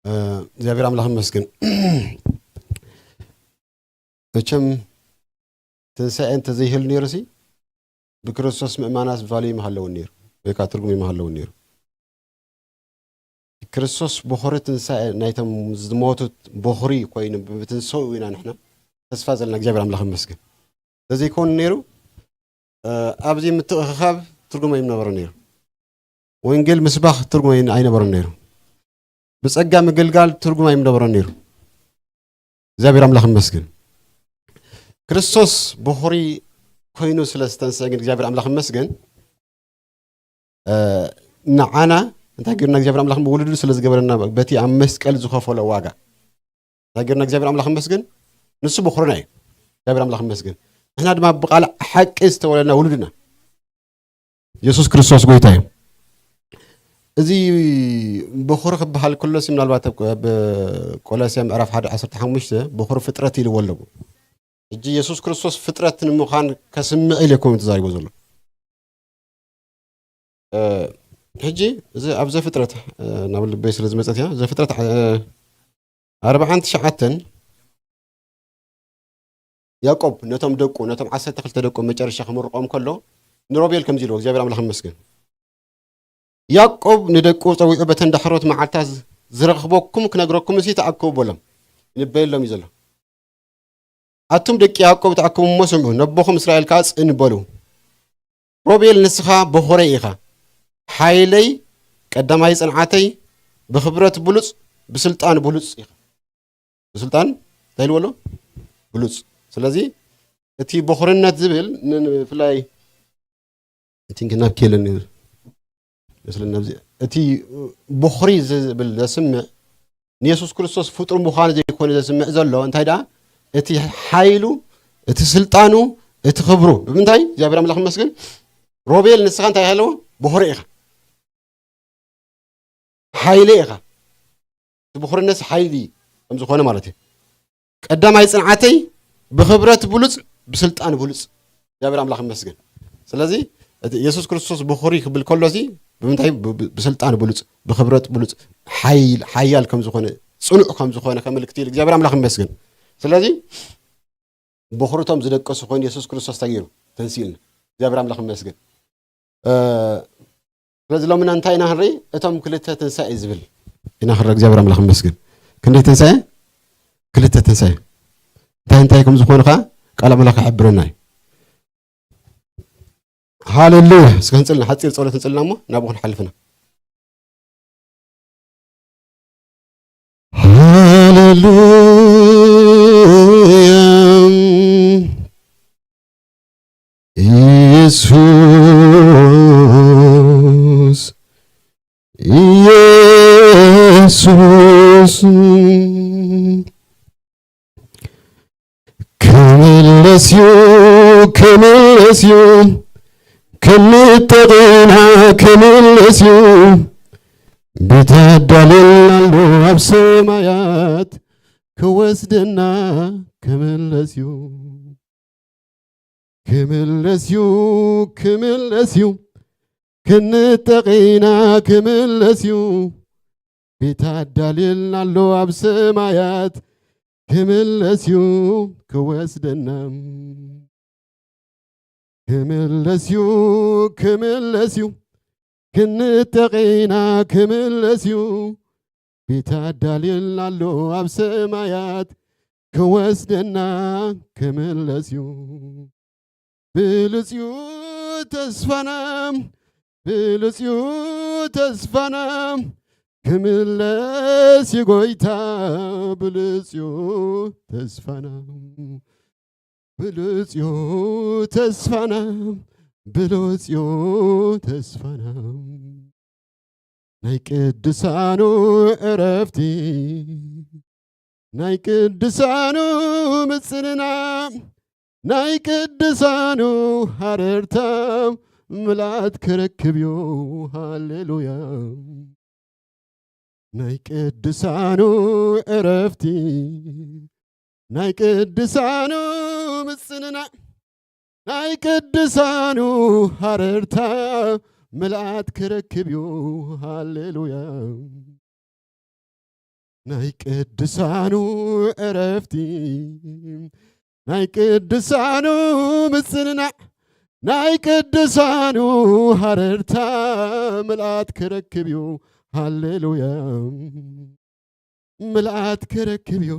እግዚኣብሔር ኣምላኽ ይመስገን። መቸም ትንሳኤ እንተዘይህል ነይሩሲ ብክርስቶስ ምእማናስ ቫልዩ ይመሃለውን ነይሩ፣ ወይ ከዓ ትርጉም ይመሃለውን ነይሩ። ክርስቶስ ቦኸሪ ትንሳኤ ናይቶም ዝሞቱት ቦኸሪ ኮይኑ ብትንሳኡ ኢና ንሕና ተስፋ ዘለና። እግዚኣብሔር ኣምላኽ ይመስገን። ተዘይኮኑ ነይሩ ኣብዚ ምትእኽኻብ ትርጉም ኣይምነበረ ነይሩ። ወንጌል ምስባኽ ትርጉም ኣይነበረን ነይሩ። ብጸጋ ምግልጋል ትርጉም ኣይምነበረን ነይሩ። እግዚኣብሔር ኣምላኽ ይመስገን። ክርስቶስ ቦኸሪ ኮይኑ ስለ ዝተንስአ ግን እግዚኣብሔር ኣምላኽ ይመስገን። ንዓና እንታይ ገርና እግዚኣብሔር ኣምላኽ ውሉዱ ስለ ዝገበረና በቲ ኣብ መስቀል ዝኸፈሎ ዋጋ እንታይ ገርና እግዚኣብሔር ኣምላኽ ይመስገን። ንሱ ቦኸርና እዩ። እግዚኣብሔር ኣምላኽ ይመስገን። ንሕና ድማ ብቓል ሓቂ ዝተወለድና ውሉድና የሱስ ክርስቶስ ጎይታ እዩ። እዚ ቦኸሪ ክበሃል ከሎሲ ምናልባት ኣብ ቆላስያ ምዕራፍ ሓደ ዓሰርተ ሓሙሽተ ቦኸሪ ፍጥረት ኢልዎ ኣለዎ። ሕጂ የሱስ ክርስቶስ ፍጥረት ንምዃን ከስምዕ ኢለ ኮም ተዛሪቦ ዘሎ። ሕጂ እዚ ኣብ ዘፍጥረት ናብ ልበይ ስለ ዝመፀት እያ። ዘፍጥረት ኣርባዓን ትሽዓተን ያዕቆብ ነቶም ደቁ ነቶም ዓሰርተ ክልተ ደቁ መጨረሻ ክምርቆም ከሎ ንሮቤል ከምዚ ኢልዎ እግዚኣብሔር ኣምላኽ ይመስገን። ያዕቆብ ንደቁ ጸዊዑ በተን ዳሕሮት መዓልታት ዝረኽበኩም ክነግረኩም ሲ ተኣከቡ በሎም። ይንበየሎም እዩ ዘሎ። ኣቱም ደቂ ያዕቆብ ተኣከቡ እሞ ስምዑ፣ ነቦኹም እስራኤል ከኣ ጽን በሉ። ሮቤል ንስኻ በኾረይ ኢኻ፣ ሓይለይ ቀዳማይ ጽንዓተይ፣ ብኽብረት ብሉጽ፣ ብስልጣን ብሉጽ ኢኻ። ብስልጣን እንታይ ኢልዎ ኣሎ? ብሉጽ። ስለዚ እቲ በኹርነት ዝብል ን- ብፍላይ እቲ ናብ ኬልን መስለና ኣብዚ እቲ በኹሪ ዝብል ዘስምዕ ንየሱስ ክርስቶስ ፍጡር ምዃኑ ዘይኮነ ዘስምዕ ዘሎ እንታይ ደኣ እቲ ሓይሉ እቲ ስልጣኑ እቲ ክብሩ ብምንታይ እግዚኣብሔር ኣምላኽ መስገን ሮቤል ንስኻ እንታይ ኣለዎ በኹሪ ኢኻ ሓይለ ኢኻ እቲ ብኹርነት ሓይሊ ከም ዝኾነ ማለት እዩ ቀዳማይ ጽንዓተይ ብኽብረት ብሉጽ ብስልጣን ብሉጽ እግዚኣብሔር ኣምላኽ ይመስገን ስለዚ እቲ የሱስ ክርስቶስ ብኹሪ ክብል ከሎ እዚ ብምንታይ ብስልጣን ብሉጽ ብኽብረት ብሉጽ ሓያል ከም ዝኾነ ጽኑዕ ከም ዝኾነ ከምልክት ኢሉ እግዚኣብሔር ኣምላኽ ይመስገን ስለዚ በኹርቶም ዝደቀሱ ኮይኑ የሱስ ክርስቶስ ተገይሩ ተንሲእልና እግዚኣብሔር ኣምላኽ ይመስገን ስለዚ ሎምና እንታይ ኢና ክንርኢ እቶም ክልተ ትንሳኤ ዝብል ኢና ክንርኢ እግዚኣብሔር ኣምላኽ ይመስገን ክንደይ ትንሳኤ ክልተ ትንሳኤ እንታይ እንታይ ከም ዝኾኑ ከዓ ቃል ኣምላኽ ይሕብረና እዩ ሃሌሉያ እስከ ህንፅልና ሓፂር ፀሎት ህንፅልና እሞ ናብኡ ክንሓልፍና ሃሌሉያ ኢየሱስ ኢየሱስ ክምለስ እዩ ክምለስ እዩ ክንጠቕና ክምለስ እዩ ቤት ኣዳልየልና ኣሎ ኣብ ሰማያት ክወስደና ክምለስ እዩ ክምለስ እዩ ክምለስ እዩ ክንጠቒና ክምለስ እዩ ቤት ኣዳልየልና ኣሎ ኣብ ሰማያት ክምለስ እዩ ክወስደና ክምለስ እዩ ክምለስ እዩ ክንጠቒና ክምለስ እዩ ቤት ኣዳልየልና ኣሎ ኣብ ሰማያት ክወስደና ክምለስ እዩ ብሉጽ እዩ ተስፋና ብሉጽ እዩ ተስፋና ክምለስ እዩ ጎይታ ብሉጽ እዩ ተስፋና ብሉጽ እዩ ተስፋና ብሉጽ እዩ ተስፋና ናይ ቅዱሳኑ ዕረፍቲ ናይ ቅዱሳኑ ምጽንና ናይ ቅዱሳኑ ሃረርታ ምልኣት ክረክብ እዩ ሃሌሉያ ናይ ቅዱሳኑ ዕረፍቲ ናይ ቅዱሳኑ ምጽንና ናይ ቅዱሳኑ ሃረርታ ምልኣት ክረክብ እዩ ሃሌሉያ ናይ ቅዱሳኑ ዕረፍቲ፣ ናይ ቅዱሳኑ ምጽንናዕ፣ ናይ ቅዱሳኑ ሃረርታ ምልኣት ክረክብ እዩ። ሃሌሉያ። ምልኣት ክረክብ እዩ።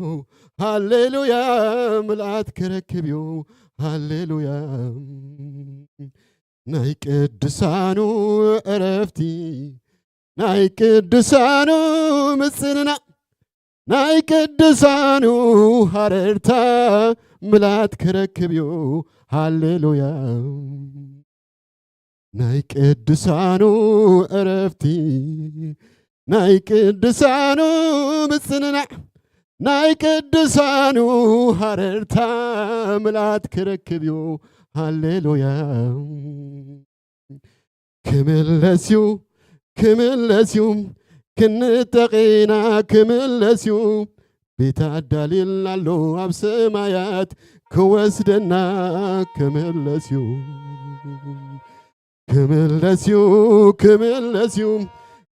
ሃሌሉያ። ምልኣት ክረክብ እዩ። ሃሌሉያ። ናይ ቅዱሳኑ ዕረፍቲ፣ ናይ ቅዱሳኑ ምጽንናዕ፣ ናይ ቅዱሳኑ ሃረርታ ምልኣት ክረክብ እዩ። ሃሌሉያ። ናይ ቅዱሳኑ ዕረፍቲ፣ ናይ ቅዱሳኑ ምጽንናዕ፣ ናይ ቅዱሳኑ ሃረርታ ምልኣት ክረክብ እዩ። ሃሌሉያ። ክምለስ እዩ፣ ክምለስ እዩ፣ ክንጠቕ ኢና፣ ክምለስ እዩ። ቤት ኣዳልየልና ኣሎ ኣብ ሰማያት፣ ክወስደና ክምለስ እዩ። ክምለስ እዩ፣ ክምለስ እዩ፣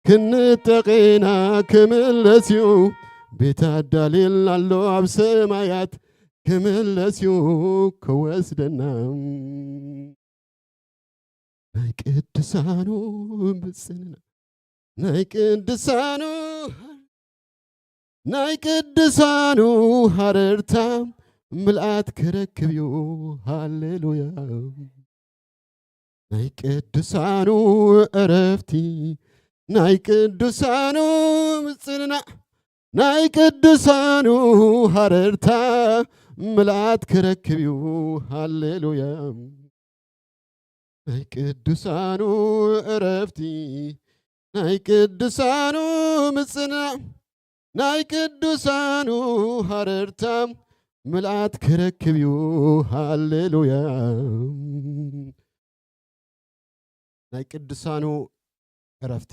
ክንጠቕ ኢና፣ ክምለስ እዩ። ቤት ኣዳልየልና ኣሎ ኣብ ሰማያት፣ ክምለስ እዩ፣ ክወስደና። ናይ ቅዱሳኑ ምጽንና፣ ናይ ቅዱሳኑ፣ ናይ ቅዱሳኑ ሃረርታ ምልኣት ክረክብ እዩ። ሃሌሉያ። ናይ ቅዱሳኑ ዕረፍቲ፣ ናይ ቅዱሳኑ ምጽንናዕ፣ ናይ ቅዱሳኑ ሃረርታ ምልኣት ክረክብ እዩ። ሃሌሉያ። ናይ ቅዱሳኑ ዕረፍቲ፣ ናይ ቅዱሳኑ ምጽናዕ፣ ናይ ቅዱሳኑ ሃረርታ ምልኣት ክረክብ እዩ። ሃሌሉያ። ናይ ቅዱሳኑ ዕረፍቲ፣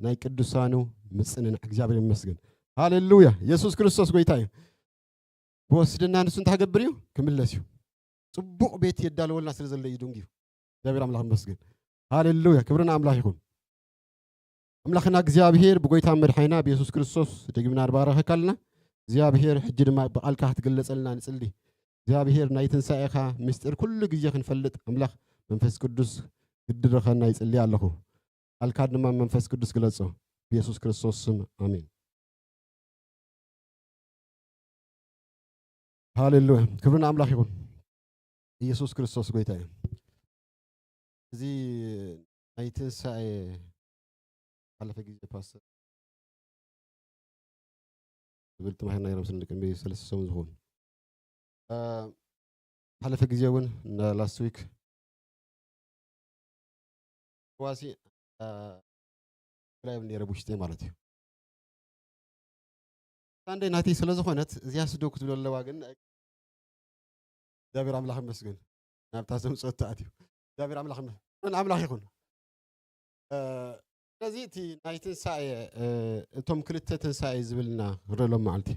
ናይ ቅዱሳኑ ምጽንናዕ። እግዚኣብሔር ይመስገን። ሃሌሉያ። የሱስ ክርስቶስ ጎይታ እዩ። ክወስደና ንሱ እንታይ ክገብር እዩ? ክምለስ እዩ። ጽቡቕ ቤት የዳለወልና ስለ ዘሎ እዩ ድንጉ። እግዚኣብሔር ኣምላኽ ይመስገን። ሃሌሉያ። ክብሪ ንኣምላኽ ይኹን። ኣምላኽና እግዚኣብሔር ብጎይታ መድሓኒና ብየሱስ ክርስቶስ ደግምና ንባረኸካ ኣለና። እግዚኣብሔር ሕጂ ድማ ብቓልካ ክትግለጸልና ንጽሊ። እግዚኣብሔር ናይ ትንሳኤኻ ምስጢር ኩሉ ግዜ ክንፈልጥ ኣምላኽ መንፈስ ቅዱስ ግድረኸና ይጽሊ ኣለኹ። ቃልካ ድማ መንፈስ ቅዱስ ግለጾ። ብየሱስ ክርስቶስ ስም ኣሜን። ሃሌሉያ። ክብሪ ንኣምላኽ ይኹን። ኢየሱስ ክርስቶስ ጎይታ እዩ። እዚ ናይ ትንሳኤ ሓለፈ ግዜ ፓስተር ዝብል ትምህርና ነይሮም ስለ ቅድሚ ሰለስተ ሰሙን ዝኾኑ። እ፣ ሓለፈ ግዜ እውን ን ላስት ዊክ ዋሲ፣ እ፣ ላይቭ ነይረ ብውሽጠይ ማለት እዩ። ሳንደይ ናተይ ስለ ዝኾነት እዚኣ ስዶ ክትብሎ ኣለዋ፣ ግን እግዚኣብሔር ኣምላኽ ይመስገን ናብታ ዘምፀኦ ተኣትዩ። እግዚኣብሔር ኣምላኽ ይመስገን። ኣምላኽ ይኹን። እ፣ ስለዚ እቲ ናይ ትንሳኤ፣ እ፣ እቶም ክልተ ትንሳኤ ዝብልና ንረሎም መዓልቲ።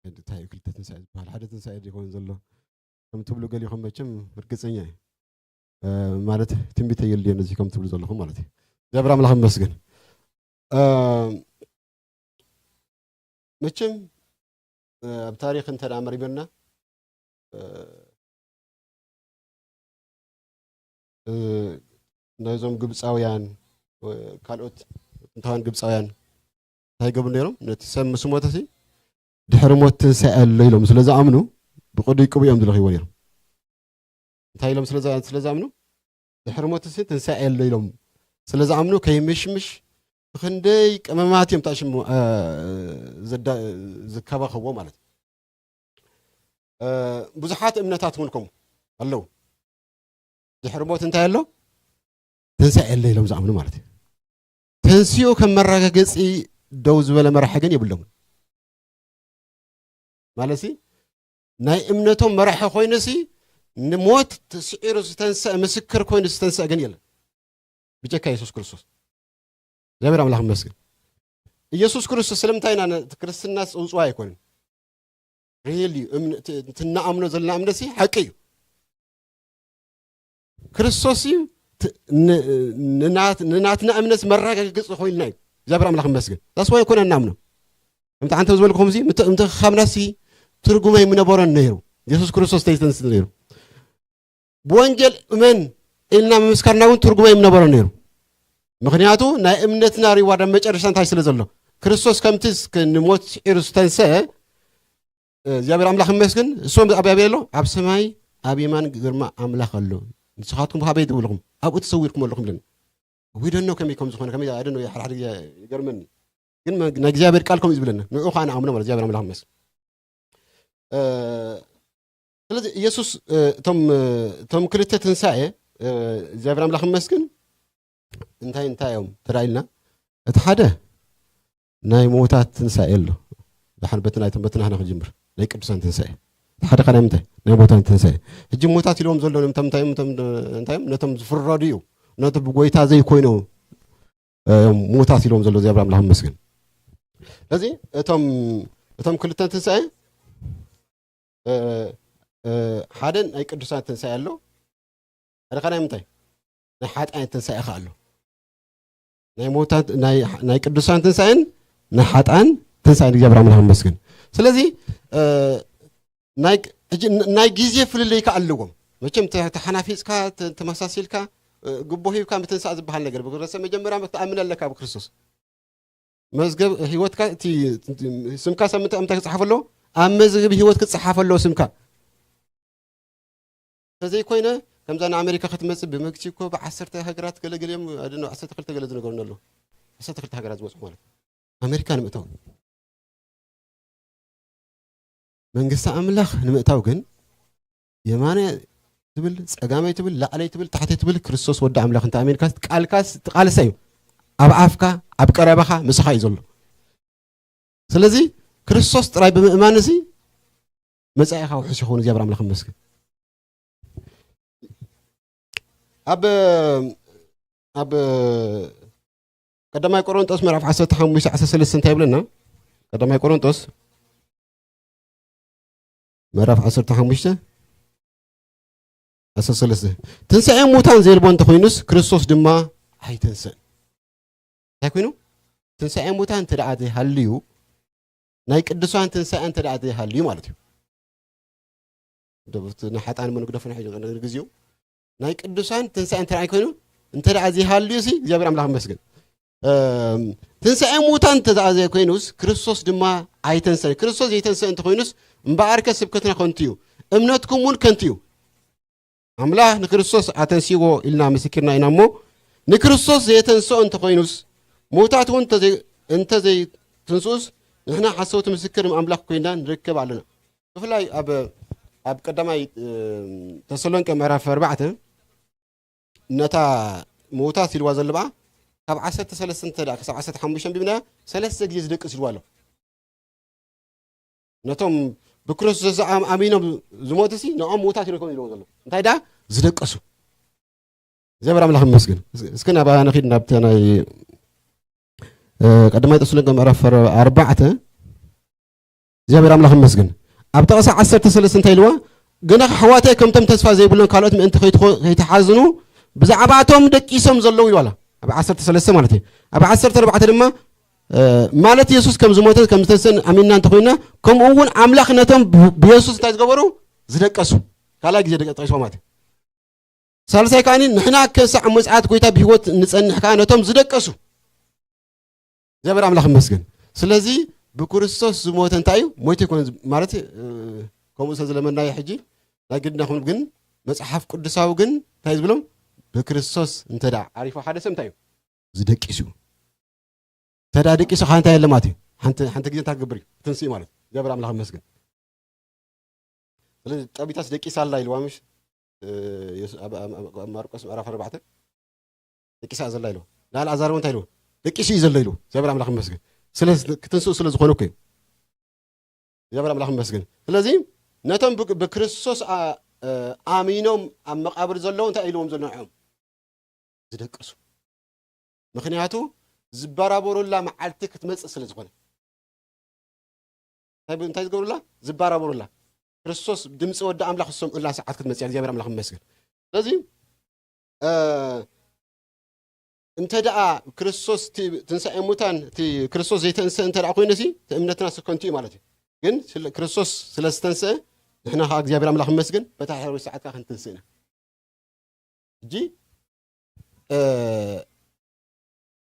እንታይ እዩ ክልተ ትንሳኤ ዝበሃል? ሓደ ትንሳኤ ዘይኮነ ዘሎ ከም ትብሉ ገሊኹም መቸም ርግፀኛ እየ። እ፣ ማለት ትንቢት ኣየድልዮ ነዚ ከም ትብሉ ዘለኹም ማለት እዩ። እግዚኣብሔር ኣምላኽ ይመስገን። እ፣ መቸም፣ እ፣ ኣብ ታሪኽ እንተ ደኣ መርሚርና፣ እ፣ እ፣ ናይዞም ግብፃውያን፣ እ፣ ካልኦት ጥንታውያን ግብፃውያን እንታይ ይገብሩ ነይሮም? ነቲ ሰብ ምስ ሞተሲ ድሕሪ ሞት ትንሳኤ ኣሎ ኢሎም ስለ ዝኣምኑ ብቕዱይ ቅቡእ እዮም ዝለኽይዎ ነይሮም። እንታይ ኢሎም ስለ ዝኣ-፣ ስለ ዝኣምኑ? ድሕሪ ሞትሲ ትንሳኤ ኣሎ ኢሎም ስለ ዝኣምኑ ከይምሽምሽ ብኽንደይ ቀመማት እዮም ታሽሙ፣ እ፣ ዘዳ-፣ ዝከባኸብዎ ማለት እዩ። እ፣ ብዙሓት እምነታት እውን ከምኡ ኣለዉ። ድሕሪ ሞት እንታይ ኣሎ? ትንሳኤ ኣሎ ኢሎም ዝኣምኑ ማለት እዩ። ተንሲኡ ከም መረጋገጺ ደው ዝበለ መራሒ ግን የብሎምን። ማለትሲ ናይ እምነቶም መራሒ ኮይኑሲ ንሞት ተስዒሩ ዝተንሰአ ምስክር ኮይኑ ዝተንሰአ ግን የለን። ብጀካ የሱስ ክርስቶስ። እግዚኣብሔር ኣምላኽ ይመስገን። ኢየሱስ ክርስቶስ ስለምንታይ ኢና ነ-፣ ክርስትና ጽውጽዋይ ኣይኮነን። ሪል እዩ። እምነ-፣ እቲ፣ እቲ እንኣምኖ ዘለና እምነትሲ ሓቂ እዩ። ክርስቶስ እዩ ት-፣ ን-፣ ንናት-፣ ንናትና እምነት መረጋገጺ ኮይንና እዩ። እግዚኣብሔር ኣምላኽ ይመስገን። ዛስ ዋይ ኮነ እናምኖ። ከምቲ ዓንተ ዝበልኩኹም እዚ ምት- ምትእኽኻብናሲ ትርጉም ኣይምነበሮን ነይሩ። የሱስ ክርስቶስ ተይተንስ ነይሩ። ብወንጌል እመን ኢልና ምምስካርና እውን ትርጉም ኣይምነበሮን ነይሩ። ምኽንያቱ ናይ እምነትና ሪዋርድ ኣብ መጨረሻ እንታይ ስለ ዘሎ፣ ክርስቶስ ከምቲ እስከ ንሞት ስዒሩ ዝተንስአ፣ እግዚኣብሔር ኣምላኽ ይመስገን። እሱ ኣብ ኣበይ ኣሎ? ኣብ ሰማይ ኣብ የማን ግርማ ኣምላኽ ኣሎ። ንስኻትኩም ካበይ ትብልኹም? ኣብኡ ተሰዊርኩም ኣለኹም ብለን። We don't know ከመይ ከም ዝኾነ፣ ከመይ I don't know፣ ሓደ ሓደ ግዜ ይገርመኒ። ግን መ- ናይ እግዚኣብሔር ቃል ከምኡ እዩ ዝብለና። ንኡ ከዓ ንኣምኖ ማለት እግዚኣብሔር ኣምላኽ ይመስገን። እ፣ ስለዚ ኢየሱስ እ፣ እቶም እ፣ እቶም ክልተ ትንሳኤ እ፣ እግዚኣብሔር ኣምላኽ ይመስገን። እንታይ እንታይ እዮም ተራኢልና? እቲ ሓደ ናይ ሞታት ትንሳኤ ኣሎ። ድሓን በቲ ናይቶም በቲ ናህና ክጅምር፣ ናይ ቅዱሳን ትንሳኤ። እቲ ሓደ ከ ናይ ምንታይ? ናይ ሞታት ትንሳኤ። ሕጂ ሞታት ኢልዎም ዘሎ ነቶም እንታይ እዮም? ነቶም እንታይ እዮም? ነቶም ዝፍረዱ እዩ። ነቲ ብጎይታ ዘይኮይኑ እዮም ሞታት ኢልዎም ዘሎ እግዚኣብሔር ኣምላኽ ይመስገን። ስለዚ እቶም እቶም ክልተ ትንሳኤ እ፣ እ፣ ሓደ ናይ ቅዱሳን ትንሳኤ ኣሎ። ሓደ ከ ናይ ምንታይ? ናይ ሓጥኣን ትንሳኤ ከ ኣሎ። ናይ ሞታት ናይ ናይ ቅዱሳን ትንሳኤን ናይ ሓጥኣን ትንሳኤን እግዚኣብሔር ኣምላኽ ይመስገን። ስለዚ እ፣ ናይ ግ- ሕጂ ን- ናይ ግዜ ፍልልይ ከ ኣለዎም። መቸም ተ- ተሓናፊጽካ ተ- ተመሳሲልካ እ፣ ግቦ ሂብካ ምትንሳእ ዝበሃል ነገር ብክርስቶስ መጀመርያ ክትኣምን ኣለካ ብክርስቶስ። መዝገብ ህይወትካ እቲ ስምካ ሰብ ምንታይ እንታይ ክጽሓፍ ኣለዎ? ኣብ መዝገብ ህይወት ክጽሓፍ ኣለዎ ስምካ። ተዘይኮይነ ከምዛ ንኣሜሪካ ክትመጽእ ብመክሲኮ ብዓሰርተ ሃገራት ገለገለ እዮም ኣደ ዓሰርተ ክልተ ገለ ዝነገሩና ኣለዉ። ዓሰርተ ክልተ ሃገራት ዝመጽኡ ማለት ኣሜሪካ ንምእታው መንግስቲ ኣምላኽ ንምእታው ግን የማነ ትብል ጸጋመይ ትብል ላዕለይ ትብል ታሕተይ ትብል ክርስቶስ ወዲ ኣምላኽ እንተ ኣሜንካ ቃልካ ትቃልሰ እዩ። ኣብ ኣፍካ ኣብ ቀረባኻ ምሳኻ እዩ ዘሎ። ስለዚ ክርስቶስ ጥራይ ብምእማን እዚ መጻኢኻ ውሑስ ይኸውን እግዚኣብሔር ኣምላኽ ይመስገን። ኣብ ኣብ ቀዳማይ ቆሮንጦስ ምዕራፍ ዓሰርተ ሓሙሽተ ዓሰርተ ሰለስተ እንታይ ይብለና? ቀዳማይ ቆሮንጦስ ምዕራፍ ዓሰርተ ሓሙሽተ ዓሰርተ ሰለስተ ትንሳኤ ሙታን ዘየልቦ እንተኮይኑስ ክርስቶስ ድማ ኣይተንሰእን። እንታይ ኮይኑ? ትንሳኤ ሙታን እንተ ደኣ ዘይሃልዩ ናይ ቅዱሳን ትንሳኤ እንተ ደኣ ዘይሃልዩ ማለት እዩ። ንሓጣን መን ግደፉ ንግዜኡ ናይ ቅዱሳን ትንሳኤ እንተ ኮይኑ እንተ ደኣ ዘይሃልዩ ሲ እግዚኣብሔር ኣምላኽ ይመስገን። ትንሳኤ ሙታን እንተ ደኣ ዘይኮይኑስ ክርስቶስ ድማ ኣይተንሰን። ክርስቶስ ዘይተንሰ እንተኮይኑስ እምበኣርከ ስብከትና ከንቱ እዩ፣ እምነትኩም እውን ከንቱ እዩ። ኣምላኽ ንክርስቶስ ኣተንሲዎ ኢልና ምስክርና ኢና እሞ ንክርስቶስ ዘየተንስኦ እንተኮይኑስ ሙታት እውን እንተ ዘይትንስኡስ ንሕና ሓሰውቲ ምስክር ኣምላኽ ኮይና ንርከብ ኣለና። ብፍላይ ኣብ ኣብ ቀዳማይ ተሰሎንቄ ምዕራፍ ኣርባዕተ ነታ ምውታት ኢልዋ ዘሎ በኣ ካብ ዓሰርተ ሰለስተ እንተ ደኣ ክሳብ ዓሰርተ ሓሙሽተ ኣንቢብናዮ ሰለስተ ግዜ ዝደቅስ ኢልዋ ኣሎ። ነቶም ብክርስቶስ ዝኣም- ኣሚኖም ዝሞቱ ሲ ንኦም ምውታት ኢልኩም ኢልዎም ዘሎ እንታይ ደኣ ዝደቀሱ እግዚኣብሔር ኣምላኽ ይመስገን። እስኪ ናብ ኣነ ኺድ ናብቲ ናይ ቀዳማይ ተሰሎንቄ ምዕራፍ ኣርባዕተ እግዚኣብሔር ኣምላኽ ይመስገን። ኣብ ጥቕሲ ዓሰርተ ሰለስተ እንታይ ኢልዋ? ግና ኣሕዋተይ ከምቶም ተስፋ ዘይብሎም ካልኦት ምእንቲ ከይትኾ- ከይትሓዝኑ ብዛዕባቶም ደቂሶም ዘለዉ ኢልዋላ። ኣብ ዓሰርተ ሰለስተ ማለት እዩ። ኣብ ዓሰርተ ኣርባዕተ ድማ ማለት የሱስ ከም ዝሞተ ከም ዝተንሰን ኣሚንና እንተኮይና ከምኡ እውን ኣምላኽ ነቶም ብ- ብየሱስ እንታይ ዝገበሩ ዝደቀሱ ካልኣይ ግዜ ደቀ ጠቂስዋ ማለት እዩ። ሳልሳይ ከዓኒ ንሕና ከሳዕ ምጽኣት ጎይታ ብህይወት ንጸንሕ ከኣ ነቶም ዝደቀሱ እግዚኣብሔር ኣምላኽ ይመስገን። ስለዚ ብክርስቶስ ዝሞተ እንታይ እዩ ሞይተ ይኮነ ማለት ከምኡ ስለ ዝለመናዮ ሕጂ ናይ ግድና ኹን ግን መጽሓፍ ቅዱሳዊ ግን እንታይ ዝብሎም ብክርስቶስ እንተ ደኣ ዓሪፉ ሓደ ሰብ እንታይ እዩ ዝደቂሱ እዩ። እንተ ደኣ ደቂሱ ከዓ እንታይ የለ ማለት እዩ ሓንቲ ግዜ እንታይ ክገብር እዩ ትንስእ ማለት እዩ። እግዚኣብሔር ኣምላኽ ይመስገን። ስለዚ ጠቢታስ ደቂሳ ኣላ ኢልዋ ምሽ ማርቆስ ምዕራፍ ኣርባዕተ ደቂሳ ዘላ ኢልዋ። ንኣልኣዛር እንታይ ኢልዎ? ደቂሱ እዩ ዘሎ ኢሉ እግዚኣብሔር ኣምላኽ ይመስገን። ስለ ክትንስኡ ስለ ዝኾነ እኮ እዩ እግዚኣብሔር ኣምላኽ ይመስገን። ስለዚ ነቶም ብክርስቶስ ኣሚኖም ኣብ መቃብር ዘለዉ እንታይ ኢልዎም ዘሎ ንዕኦም ዝደቅሱ ምኽንያቱ ዝበራበሩላ መዓልቲ ክትመፅእ ስለ ዝኾነ እንታይ ዝገብሩላ ዝበራበሩላ ክርስቶስ ድምፂ ወዲ ኣምላኽ ዝሰምዑላ ሰዓት ክትመፅእ እግዚኣብሔር ኣምላኽ ይመስገን። ስለዚ እንተ ደኣ ክርስቶስ እቲ ትንሳኤ ሙታን፣ እቲ ክርስቶስ ዘይተንስአ እንተ ደኣ ኮይኑሲ፣ እቲ እምነትና ከንቱ እዩ ማለት እዩ። ግን ስለ-፣ ክርስቶስ ስለ ዝተንስአ፣ ንሕና ኸዓ እግዚኣብሔር ኣምላኽ ይመስገን፣ በታ ሕሩይ ሰዓት ከኣ ክንትንስእ ኢና። ሕጂ፣ እ፣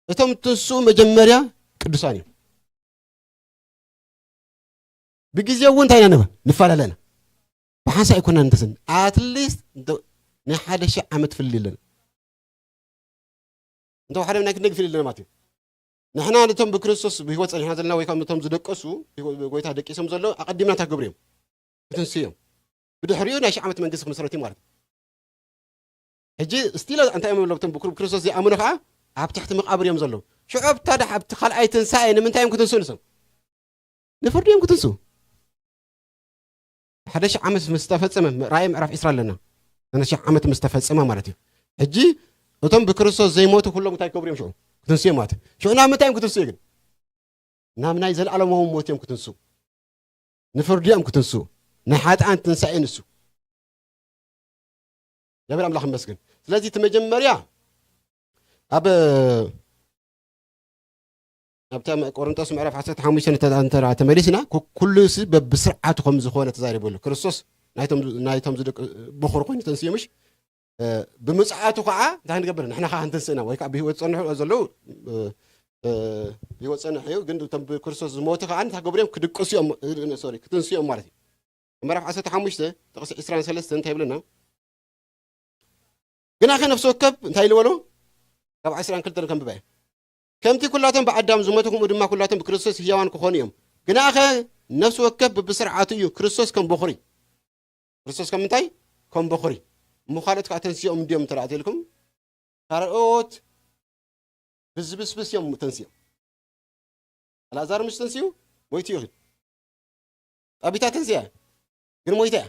እቶም ትንስኡ መጀመርያ ቅዱሳን እዮም። ብግዜ እውን እንታይ ኢና ንብል? ንፈላለ ኢና። ብሓንሳእ ኣይኮናን እንተስን፣ ኣትሊስት እንተ-፣ ናይ ሓደ ሺሕ ዓመት ፍልልይ ኣለና። እንተ ሓደ ናይ ክንደግፍ ኣለና ማለት እዩ። ንሕና ነቶም ብክርስቶስ ብህይወት ጸኒሕና ዘለና ወይ ከዓ ነቶም ዝደቀሱ፣ ብህይወት-፣ ብጎይታ ደቂሶም ዘለዉ ኣቐዲምና እንታይ ክገብሩ እዮም? ክትንስኡ እዮም። ብድሕሪኡ ናይ ሺሕ ዓመት መንግስቲ ክምስረት እዩ ማለት እዩ። ሕጂ ስቲል እንታይ እዮም ዘለዉ? እቶም ብክር-፣ ብክርስቶስ ዘይኣምኑ ከዓ ኣብ ትሕቲ መቓብር እዮም ዘለዉ። ሽዑ ኣብታ ደሕ-፣ ኣብቲ ካልኣይ ትንሳኤ ንምንታይ እዮም ክትንስኡ ንሶም? ንፍርዲ እዮም ክትንስኡ። ሓደ ሺሕ ዓመት ምስ ተፈጸመ፣ ራእይ ምዕራፍ ዕስራ ኣለና። ሓደ ሺሕ ዓመት ምስ ተፈጸመ ማለት እዩ። ሕጂ እቶም ብክርስቶስ ዘይሞቱ ኩሎም እንታይ ክገብሩ እዮም ሽዑ? ክትንስኡ እዮም ማለት እዩ። ሽዑ ናብ ምንታይ እዮም ክትንስኡ ግን? ናብ ናይ ዘለኣለማዊ ሞት እዮም ክትንስኡ። ንፍርዲ እዮም ክትንስኡ። ናይ ሓጥኣን ትንሳኤ ንሱ። እግዚኣብሔር ኣምላኽ ይመስገን። ስለዚ እቲ መጀመርያ ኣብ፣ ኣብታ ቆሮንቶስ ምዕራፍ ዓሰርተ ሓሙሽተ እንተ-፣ እንተ ተመሊስና፣ ኩ-፣ ኩሉ ሲ በብስርዓቱ ከም ዝኾነ ተዛሪቡ ኣሎ። ክርስቶስ ናይቶም፣ ናይቶም ዝደቅ-፣ በኹር ኮይኑ ተንስኡ ምሽ? እ፣ ብምጽኣቱ ከዓ እንታይ ክንገብር? ንሕና ከዓ ክንትንስእና፣ ወይ ከዓ ብህይወት ጸንሑ ዘለዉ፣ እ፣ እ፣ ብህይወት ጸንሑ እዩ፣ ግን እቶም ብክርስቶስ ዝሞቱ ከዓ እንታይ ክገብሩ እዮም? ክድቅሱ እዮም፣ እ፣ ሶሪ፣ ክትንስኡ እዮም ማለት እዩ። ምዕራፍ ዓሰርተ ሓሙሽተ ጥቕሲ ዕስራን ሰለስተን እንታይ ይብለና? ግናኸ ነፍሲ ወከፍ እንታይ ኢሉ በሎ? ካብ ዕስራን ክልተን ከንብባ እየ። ከምቲ ኩላቶም ብኣዳም ዝሞቱ፣ ከምኡ ድማ ኩላቶም ብክርስቶስ ህያዋን ክኾኑ እዮም። ግናኸ ነፍሲ ወከፍ ብብስርዓቱ እዩ፣ ክርስቶስ ከም በኹሪ። ክርስቶስ ከም ምንታይ? ከም በኹሪ። እሞ ካልኦት ከዓ ተንሲኦም እንድዮም እንተ ደኣ ተልኩም፣ ካልኦት ብዝብስብስ እዮም ተንሲኦም። ኣልኣዛር ምሽ ተንሲኡ? ሞይቱ እዩ። ጣቢታ ተንሲኣ? ግን ሞይታ እያ።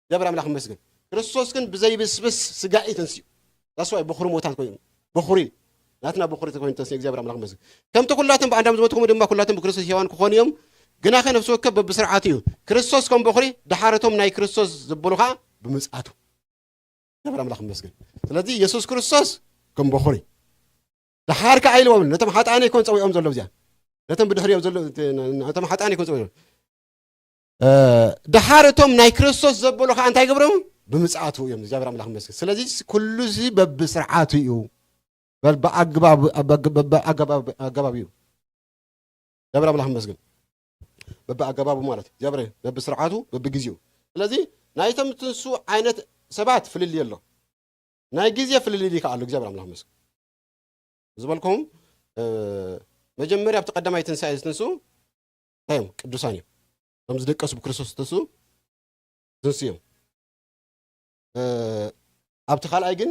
እግዚኣብሔር ኣምላኽ ይመስገን። ክርስቶስ ግን ብዘይብስብስ ስጋ እዩ ተንሲኡ። That's why በኹሪ ሞታት ኮይኑ። በኹሪ። ናትና በኹሪ ተኮይኑ ተንሲኡ። እግዚኣብሔር ኣምላኽ ይመስገን። ከምቲ ኩላቶም ብኣዳም ዝሞቱ፣ ከምኡ ድማ ኩላቶም ብክርስቶስ ህያዋን ክኾኑ እዮም። ግናኸ ነፍሲ ወከፍ በብስርዓቱ እዩ። ክርስቶስ ከም በኹሪ፣ ደሓር እቶም ናይ ክርስቶስ ዘበሉ ኸዓ ብምጽኣቱ። እግዚኣብሔር ኣምላኽ ይመስገን። ስለዚ የሱስ ክርስቶስ ከም በኹሪ። ደሓር ከኣ ኢልዎም፣ ነቶም ሓጥኣን ኣይኮን ጸዊዖም ዘሎ እዚኣ። ነቶም ብድሕሪኦም ዘሎ፣ ነቶም ሓጥኣን ኣይኮን ጸዊዖም። እ፣ ደሓር እቶም ናይ ክርስቶስ ዘበሉ ከኣ እንታይ ገብሮም? ብምጽኣቱ እዮም። እግዚኣብሔር ኣምላኽ ይመስገን። ስለዚ ኩሉ እዚ በብስርዓቱ እዩ። በል ብኣግባብ፣ በብ-፣ በብ-፣ ኣገባብ፣ ኣገባብ እዩ። እግዚኣብሔር ኣምላኽ ይመስገን። በብኣገባቡ ማለት እዩ። እግዚኣብሔር በብስርዓቱ፣ በብግዜኡ። ስለዚ ናይቶም ትንሱ ዓይነት ሰባት ፍልልይ ኣሎ። ናይ ግዜ ፍልልይ ከኣ ኣሎ። እግዚኣብሔር ኣምላኽ ይመስገን። ዝበልኩም፣ እ፣ መጀመርያ ኣብቲ ቀዳማይ ትንሳኤ ዝትንሱ እንታይ እዮም? ቅዱሳን እዮም። እቶም ዝደቀሱ ብክርስቶስ ዝተንስኡ ዝትንሱ እዮም። እ፣ ኣብቲ ካልኣይ ግን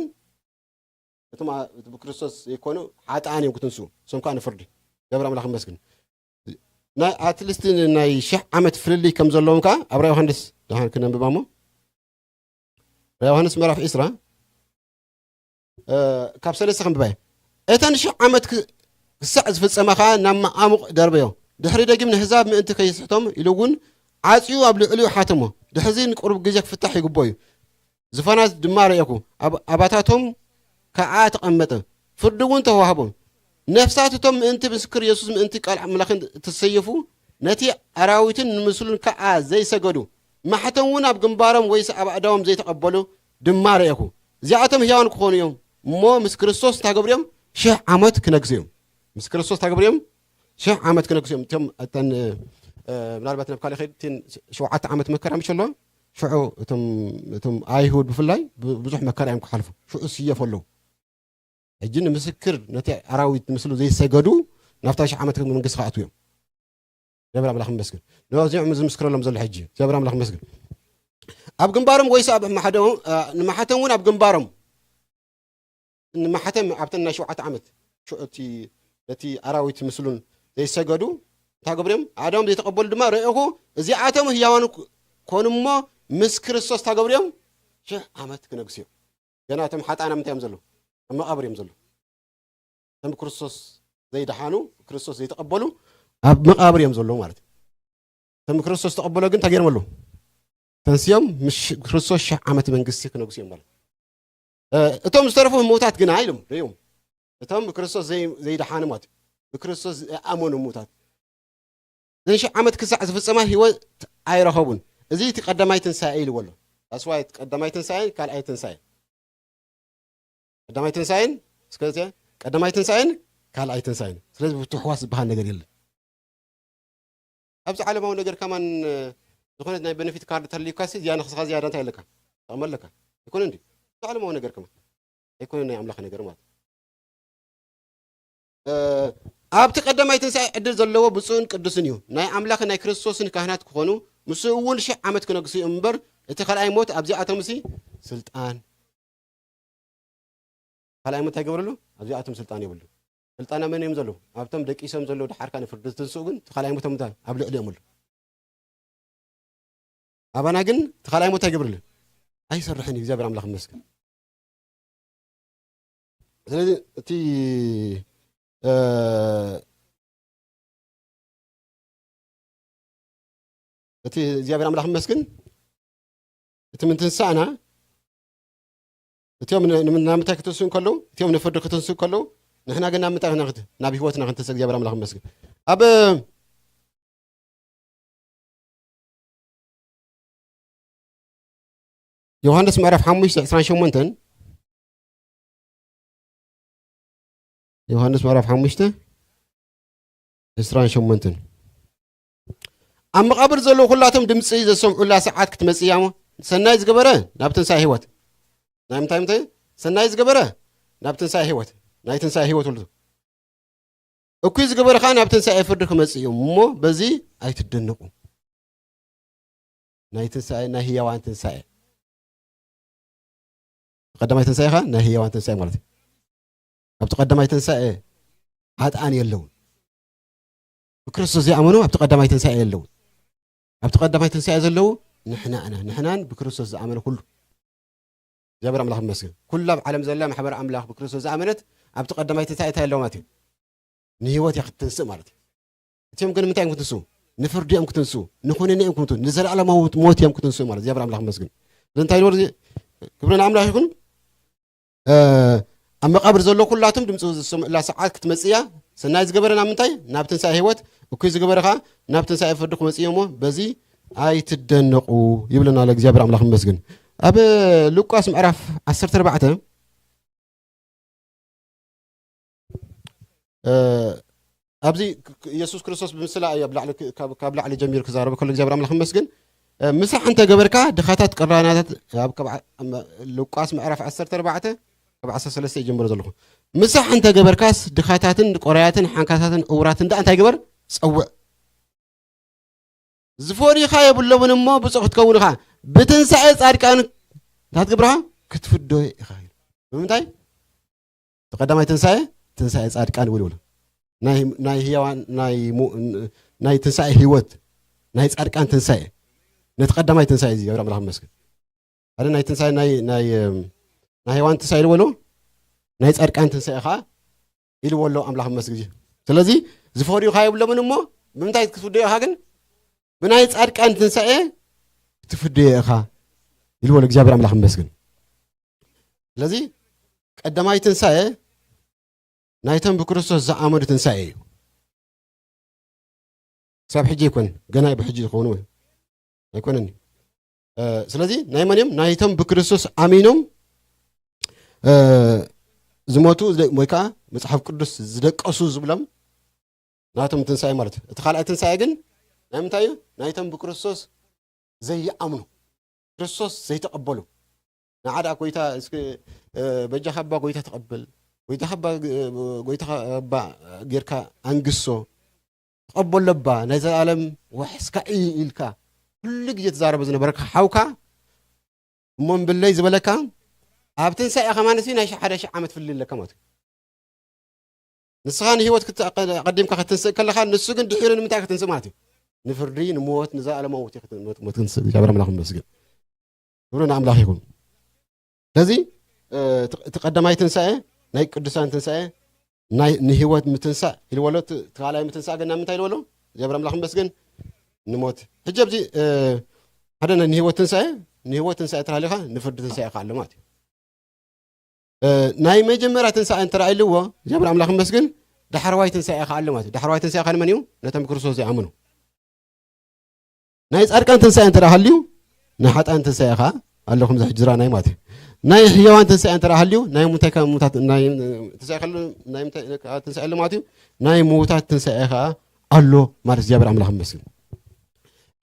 እቶም ኣ-፣ እቲ ብክርስቶስ ዘይኮኑ ሓጥኣን እዮም ክትንስኡ። እሶም ከኣ ንፍርዲ። እግዚኣብሔር ኣምላኽ ይመስገን። ናይ ኣትሊስት ናይ ሽሕ ዓመት ፍልልይ ከም ዘለዎም ከኣ ኣብ ራእይ ዮሃንስ ደሓን ክነንብባ እሞ። ራእይ ዮሃንስ ምዕራፍ ዕስራ፣ እ፣ ካብ ሰለስተ ከንብባ እየ። እተን ሽሕ ዓመት ክ-፣ ክሳዕ ዝፍጸማ ኸኣ ናብ መዓሙቕ ደርበዮ። ድሕሪ ደጊም ንህዛብ ምእንቲ ከይስሕቶም ኢሉ እውን ዓጽዩ ኣብ ልዕሊኡ ሓተሞ። ድሕዚ ንቁሩብ ግዜ ክፍታሕ ይግብኦ እዩ። ዝፋናት ድማ ረእኹ። ኣብ ኣባታቶም ከኣ ተቐመጠ። ፍርዲ እውን ተዋህቦም። ነፍሳት እቶም ምእንቲ ምስክር የሱስ ምእንቲ ቃል ኣምላኽን እተሰየፉ ነቲ ኣራዊትን ንምስሉን ከኣ ዘይሰገዱ፣ ማሕተም እውን ኣብ ግንባሮም ወይስ ኣብ ኣእዳዎም ዘይተቐበሉ ድማ ረእኹ። እዚኣቶም ህያዋን ክኾኑ እዮም እሞ ምስ ክርስቶስ እንታይ ክገብሩ እዮም? ሽሕ ዓመት ክነግሱ እዮም። ምስ ክርስቶስ እንታይ ክገብሩ እዮም? ሽሕ ዓመት ክነግሱ እዮም። እቶም፣ እተን፣ እ፣ ምናልባት ናብ ካልእ ከይድ፣ እተን ሸውዓተ ዓመት መከራ ምሽ ኣሎ። ሽዑ እቶም፣ እቶም ኣይሁድ ብፍላይ ብ-፣ ብዙሕ መከራ እዮም ክሓልፉ። ሽዑ ስየፉ ኣለዉ። ሕጂ ንምስክር ነቲ ኣራዊት ንምስሉ ዘይሰገዱ ናብታ ሽሕ ዓመት መንግስቲ ክኣትዉ እዮም። እግዚኣብሔር ኣምላኽ ይመስገን። ነዚኦም ዝምስክረሎም ዘሎ ሕጂ እግዚኣብሔር ኣምላኽ ይመስገን። ኣብ ግንባሮም ወይስ ኣብ ማሕደኦም፣ እ፣ ንማሕተም እውን ኣብ ግንባሮም፣ ንማሕተም ኣብተን ናይ ሸውዓተ ዓመት ሽዑ እቲ ነቲ ኣራዊት ምስሉን ዘይሰገዱ እንታይ ገብሮም? ኣእዳዎም ዘይተቐበሉ ድማ ረእኹ፣ እዚኣቶም ህያዋን ኮኑ እሞ ምስ ክርስቶስ እንታይ ገብሮም? ሽሕ ዓመት ክነግሱ እዮም። ገና እቶም ሓጥኣን ኣብ ምንታይ እዮም ዘለዉ? ኣብ መቓብር እዮም ዘለዉ። እቶም ክርስቶስ ዘይደሓኑ፣ ክርስቶስ ዘይተቐበሉ ኣብ መቓብር እዮም ዘለዉ ማለት እዩ። እቶም ክርስቶስ ዝተቐበሎ ግን እንታይ ገይሮም ኣለዉ? ተንስዮም ምስ ክርስቶስ ሽሕ ዓመት መንግስቲ ክነግሱ እዮም ማለት እዩ። እ፣ እቶም ዝተረፉ ህሙታት ግና ኢሎም ርእዮም። እቶም ብክርስቶስ ዘይደሓኑ ማለት እዩ። ብክርስቶስ ዝኣመኑ ሙታት እዘን ሽሕ ዓመት ክሳዕ ዝፍጸማ ህይወት ኣይረኸቡን። እዚ እቲ ቀዳማይ ትንሳኤ ኢልዎ ኣሎ። ኣስዋይ ቀዳማይ ትንሳኤን ካልኣይ ትንሳኤን ቀዳማይ ትንሳኤን እስከ ቀዳማይ ትንሳኤን ካልኣይ ትንሳኤን። ስለዚ ብትሕዋስ ዝበሃል ነገር የለን። ኣብዚ ዓለማዊ ነገር ከማን ዝኾነት ናይ በነፊት ካርድ ተልዩካ ሲ ዝያ ንክስኻ ዝያዳ እንታይ ኣለካ? ጠቕመ ኣለካ? ኣይኮነ እንዲ ኣብዚ ዓለማዊ ነገር ከማን ኣይኮነ ናይ ኣምላኽ ነገር ማለት ኣብቲ ቀዳማይ ትንሳኤ ዕድል ዘለዎ ብፁዕን ቅዱስን እዩ። ናይ ኣምላኽን ናይ ክርስቶስን ካህናት ክኾኑ ምስኡ እውን ሽሕ ዓመት ክነግሱ እዮም እምበር እቲ ካልኣይ ሞት ኣብዚኣቶም ሲ ስልጣን ካልኣይ ሞት ኣይገብረሉ ኣብዚኣቶም ስልጣን የብሉ። ስልጣና መን እዮም ዘለዉ ኣብቶም ደቂሶም ዘለዉ ድሓርካ ንፍርዲ ትንስኡ ግን እቲ ካልኣይ ሞቶም እንታይ ኣብ ልዕሊኦም ኣሎ። ኣባና ግን እቲ ካልኣይ ሞት ኣይገብርልን ኣይሰርሕን እዩ እግዚኣብሔር ኣምላኽ ይመስገን። ስለዚ እቲ እቲ እግዚኣብሔር ኣምላኽ ይመስግን። እቲ ምትንሳእና እቲኦም ናብ ምንታይ ክትንስኡ ከለዉ እቲኦም ንፍርዲ ክትንስኡ ከለዉ ንሕና ግን ናብ ምንታይ ናብ ህይወትና ክንትንስእ እግዚኣብሔር ኣምላኽ ይመስግን። ኣብ ዮሃንስ ምዕራፍ ሓሙሽተ ዕስራን ሸሞንተን ዮሃንስ ምዕራፍ ሓሙሽተ ዕስራን ሸሞንተን ኣብ መቓብር ዘለዉ ኩላቶም ድምፂ ዘሰምዑላ ሰዓት ክትመፅእ እያ እሞ ሰናይ ዝገበረ ናብ ትንሳኤ ህይወት ናይ ምንታይ ምንታይ ሰናይ ዝገበረ ናብ ትንሳኤ ህይወት ናይ ትንሳኤ ህይወት ውልዱ እኩይ ዝገበረ ከዓ ናብ ትንሳኤ ፍርዲ ክመፅእ እዩ እሞ በዚ ኣይትደነቁ። ናይ ትንሳኤ ናይ ህያዋን ትንሳኤ ቀዳማይ ትንሳኤ ከዓ ናይ ህያዋን ትንሳኤ ማለት እዩ። ኣብቲ ቀዳማይ ትንሳኤ ሓጥኣን የለውን። ብክርስቶስ ዘይኣመኑ ኣብቲ ቀዳማይ ትንሳኤ የለውን። ኣብቲ ቀዳማይ ትንሳኤ ዘለዉ ንሕና ኢና። ንሕናን ብክርስቶስ ዝኣመነ ኩሉ እግዚኣብሔር ኣምላኽ ይመስገን። ኩላ ኣብ ዓለም ዘላ ማሕበር ኣምላኽ ብክርስቶስ ዝኣመነት ኣብቲ ቀዳማይ ትንሳኤ እንታይ ኣለዋ ማለት እዩ? ንህይወት እያ ክትትንስእ ማለት እዩ። እቲኦም ግን ምንታይ እዮም ክትንስኡ? ንፍርዲ እዮም ክትንስኡ፣ ንኹነኔ እዮም ክትንስኡ፣ ንዘለኣለማዊ ሞት እዮም ክትንስኡ ማለት እግዚኣብሔር ኣምላኽ ይመስገን። እዚ እንታይ ዝበሉ ክብሪ ንኣምላኽ ይኹን። ኣብ መቃብር ዘሎ ኩላቶም ድምፂ ዝሰምዑላ ሰዓት ክትመፅእ እያ። ሰናይ ዝገበረ ናብ ምንታይ ናብ ትንሳኤ ህይወት፣ እኩይ ዝገበረ ከዓ ናብ ትንሳኤ ፍርዲ ክመፅእ እሞ በዚ ኣይትደነቁ ይብለና ኣሎ እግዚኣብሔር ኣምላኽ ይመስገን። ኣብ ሉቃስ ምዕራፍ ዓሰርተ ኣርባዕተ ኣብዚ ኢየሱስ ክርስቶስ ብምስላ እዩ ካብ ላዕሊ ጀሚሩ ክዛረበ ከሎ እግዚኣብሔር ኣምላኽ ይመስገን። ምሳሕ እንተገበርካ ድኻታት ቅራናታት ሉቃስ ምዕራፍ ዓሰርተ ኣርባዕተ ካብ ዓሰርተ ሰለስተ ይጀምሮ ዘለኹ። ምሳሕ እንተገበርካስ ድኻታትን ቆራያትን ሓንካታትን እውራትን ደኣ እንታይ ግበር? ጸውዕ። ዝፈድዩኻ የብሎምን እሞ ብፁዕ ክትከውን ኢኻ። ብትንሳኤ ጻድቃን እንታይ ክትገብርኻ? ክትፍዶ ኢኻ። ብምንታይ? እቲ ቀዳማይ ትንሳኤ ትንሳኤ ጻድቃን ይብል ይብሉ። ናይ ህያዋን ናይ ትንሳኤ ህይወት ናይ ጻድቃን ትንሳኤ ነቲ ቀዳማይ ትንሳኤ እዚ ገብረ ኣምላኽ መስገን ሓደ ናይ ትንሳኤ ናይ ናይ ናይ ሄዋን ትንሳኤ ዝበሎ ናይ ጻድቃን ትንሳኤ ኸዓ ኢልዎ ኣሎ ኣምላኽ መስግን። ስለዚ ዝፈርዩኻ የብሎምን እሞ ብምንታይ ክትፍደዮ ኢኻ ግን ብናይ ጻድቃን ትንሳኤ ክትፍደዮ ኢኻ ኢልዎ እግዚኣብሔር ኣምላኽ መስግን። ስለዚ ቀዳማይ ትንሳኤ ናይቶም ብክርስቶስ ዝኣመኑ ትንሳኤ እዩ። ክሳብ ሕጂ ኣይኮነን፣ ገና ብሕጂ ዝኸውን ኣይኮነን። ስለዚ ናይ መን እዮም? ናይቶም ብክርስቶስ ኣሚኖም ዝሞቱ ወይ ከዓ መፅሓፍ ቅዱስ ዝደቀሱ ዝብሎም ናቶም ትንሳኤ ማለት እዩ። እቲ ካልኣይ ትንሳኤ ግን ናይ ምንታይ እዩ? ናይቶም ብክርስቶስ ዘይኣምኑ፣ ክርስቶስ ዘይተቐበሉ። ንዓ ደኣ ጎይታ እስኪ በጃኻ እባ ጎይታ ተቐበል፣ ጎይታኻ እባ ጎይታኻ እባ ጌርካ ኣንግሶ፣ ተቐበሎ እባ ናይ ዘለኣለም ዋሕስካ እዩ ኢልካ ኩሉ ግዜ ትዛረቦ ዝነበረካ ሓውካ እሞ እምብለይ ዝበለካ ኣብ ትንሳኤ ከማንሲ ናይ ሓደ ሺሕ ዓመት ፍልልይ ኣለካ ማለት እዩ። ንስኻ ንህይወት ኣቐዲምካ ክትንስእ ከለኻ ንሱ ግን ድሒሩ ንምንታይ ክትንስእ ማለት እዩ? ንፍርዲ ንሞት ንዘለኣለማዊ ሞት ክትንስእ እግዚኣብሔር ኣምላኽ ይመስገን። ክብሪ ንኣምላኽ ይኹን። ስለዚ እቲ ቀዳማይ ትንሳኤ ናይ ቅዱሳን ትንሳኤ ናይ ንህይወት ምትንሳእ ኢልዎ ኣሎ። እቲ ካልኣይ ምትንሳእ ግን ናብ ምንታይ ኢልዎ ኣሎ? እግዚኣብሔር ኣምላኽ ይመስገን ንሞት። ሕጂ ኣብዚ ሓደ ናይ ንህይወት ትንሳኤ ንህይወት ትንሳኤ ተላሊኻ ንፍርዲ ትንሳኤ ከ ኣሎ ማለት እዩ። እ፣ ናይ መጀመርያ ትንሳኤ እንተ ደኣ ኢልዎ እግዚኣብሔር ኣምላኽ ይመስገን፣ ዳሕረዋይ ትንሳኤ ከኣ ኣሎ ማለት እዩ። ዳሕረዋይ ትንሳኤ ከኣ ንመን እዩ? ነቶም ብክርስቶስ ዘይኣምኑ። ናይ ጻድቃን ትንሳኤ እንተ ደኣ ሃልዩ፣ ናይ ሓጥኣን ትንሳኤ ከኣ ኣሎ፣ ከምዚ ሕጂ ዝረኣናዮ ማለት እዩ። ናይ ሕያዋን ትንሳኤ እንተ ደኣ ሃልዩ፣ ናይ ሙታይ ካብ ሙታት፣ ናይ ትንሳኤ ከሎ፣ ናይ ሙታይ ትንሳኤ ኣሎ ማለት እዩ። ናይ ምዉታት ትንሳኤ ከኣ ኣሎ ማለት እግዚኣብሔር ኣምላኽ ይመስገን።